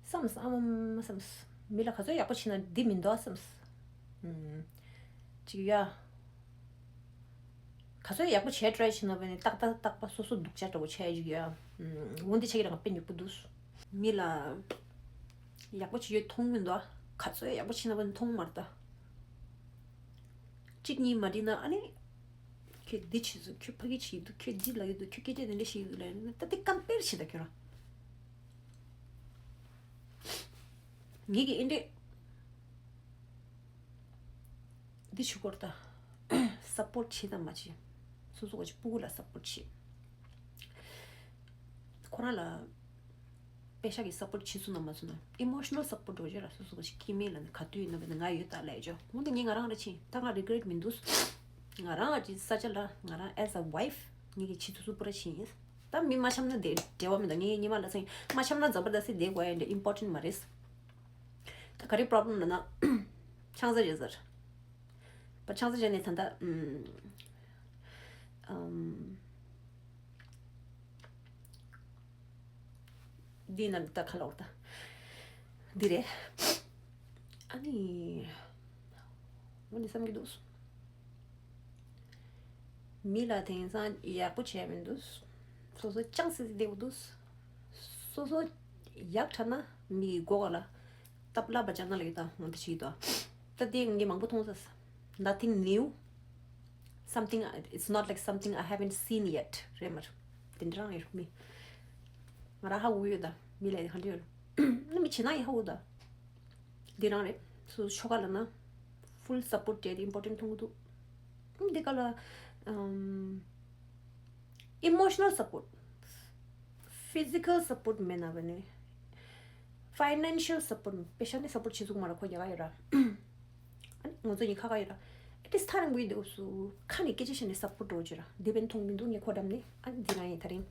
བསམས་ཨ་མ་མ་བསམས། མི་ལ་ག་ཚོད་ཡག་པོ་བྱེད་ན་འདི་མི་འདུག་བསམས། ཨུམ། ཅིག་ཡ། ག་ཚོད་ཡག་པོ་བྱས་try་བྱེད་ན་བས་ནི་ཏག་ཏག་ཏག་པ་སོ་སོ་སྡུག་ཅག་འདྲ་བོ་བྱས་ཅིག་ཡ། ཨུམ། འོན་ཏེ་ཆ་གི་རང་དཔེ་ཉོག་པོ་འདུག་མི་ལ་ཡག་པོ་བྱེད་ཡོད་མཐོང་མི་འདུག་ག་ཚོད་ཡག་པོ་བྱེད་ན་བས་ནི་མཐོང་མ་རེད་ད། གཅིག་གཉིས་མ་འགྲིག་ན་ཨ་ནི། ཁྱོད་འདི་བྱེད་སོང་ཁྱོད་ཕ་གི་བྱེད་ཀྱི་འདུག་ཁྱོད་འདི་ལབ་ཀྱི་འདུག་ཁྱོད་སྐད་ཆ་དེ་འདྲ་བཤད་ཀྱི་འདུག་ལབ་ནས་ད་དེ་compare་བྱེད་ད་ཁྱོད་རང་། ངེད་ཀྱི་ཨེ་འདྲས། འདི་ཆུ་སྐོར་ད། support་བྱེད་དང་མ་བྱེད། སོ་སོ་ག་ཅིག་སྤུ་གུ་ལ་support་བྱེད། ཁོ་རང་ལ། པེ་ཤག་གི་support་བྱེད་ཚུགས་ན་མ་ཚུགས་ན་emotional support་འགྲོ་བྱེད་ར་སོ་སོ་ག་ཅིག་སྐྱེ་དམན་ལ་ནི་ག་དུས་ཡིན་ན་བས་ན་ང་ཡོད་ད་ལས་ཅོ་འོན་ཏེ་ངས་ང་རང་ར་ཕྱིན་ད་ང་regret་མི་འདུག་ང་རང་ཨ་ཅིག་ས་ཆ་ལ་ང་རང་as a wife་ངེད་ཀྱི་བྱེད་ཚུགས་ཚུགས་པོ་ར་ཕྱིན་ཡིན། ད་མི་མ་འཆམ་ན་དེ་འབྲེལ་བ་མི་འདུག་ངས་ཉི་མ་ལ་སེང་མ་འཆམ་ན་འཛམ་པ་ད་སེ་བསྡད་དགོས་ཡ་འདྲ་important་མ་རེད། ད་ག་རེ་problem་ལབ་ན། ཆང་ས་རེད་ཟེར། པ་ཆང་ས་བྱས་ནས་ད་ལྟ་ཨམ། ཨམ། འདི་ན་ད་ག་ལོག་ད། འདི་རེད། ཨ་ནི། འོ་ནི་བསམ་གྱི་འདུག་མི་ལ་དེང་སང་ཡག་པོ་བྱས་མི་འདུག་སོ་སོ་ཅང་སྲིད་བདེ་པོ་འདུག་སོ་སོ་ཡག་དྲགས་ན་མི་གི་མགོ་ལ་སྟབས་ལ་བ་ཅང་ན་ལ་ཡོད་ད་འོ་འདི་བྱེད་ཀྱི་འདུག་ད་དེ་ངས་མང་པོ་མཐོང་ས། Nothing new. Something, it's not like something I haven't seen yet. རེད་མར། དེ་འདྲ་རང་ཡོད་མི། ང་རང་ཧ་གོ་ཡོད་ད། མི་ལ་ཡི་ག་འདྲ་ཡོད། ན་མི་བྱེད་ན་ཡི་ཧ་གོ་ད། འདི་རང་རེད། སོ་སོ་ཆོ་ག་ལ་ན། full support་བྱས་ཏེ་important་མཐོང་གི་འདུག་འདི་ག་ལ། ཨམ། emotional support. Physical support་མེད་ན་བ་ནི། Financial support་པེ་ཤ་ནི་support་བྱེད་ཚུགས་མ་ར་ཁོ་རྒྱ་ག་ཡོད་ར། ཨ་ནི་ང་ཚོ་གཉིས་ཁ་ཁ་ཡོད་ར། At least་ཐག་རིང་པོ་ཡིན་དུས་སུ་ཁ་ནས་སྐད་ཆ་བཤད་ནས་support་འགྲོ་བྱོས་ར། འདི་བས་མཐོང་མི་འདུག་ངས་ཁོ་འགྲམ་ནས་ཨ་ནི་འདི་རང་ཡིན་ཐག་རིང་།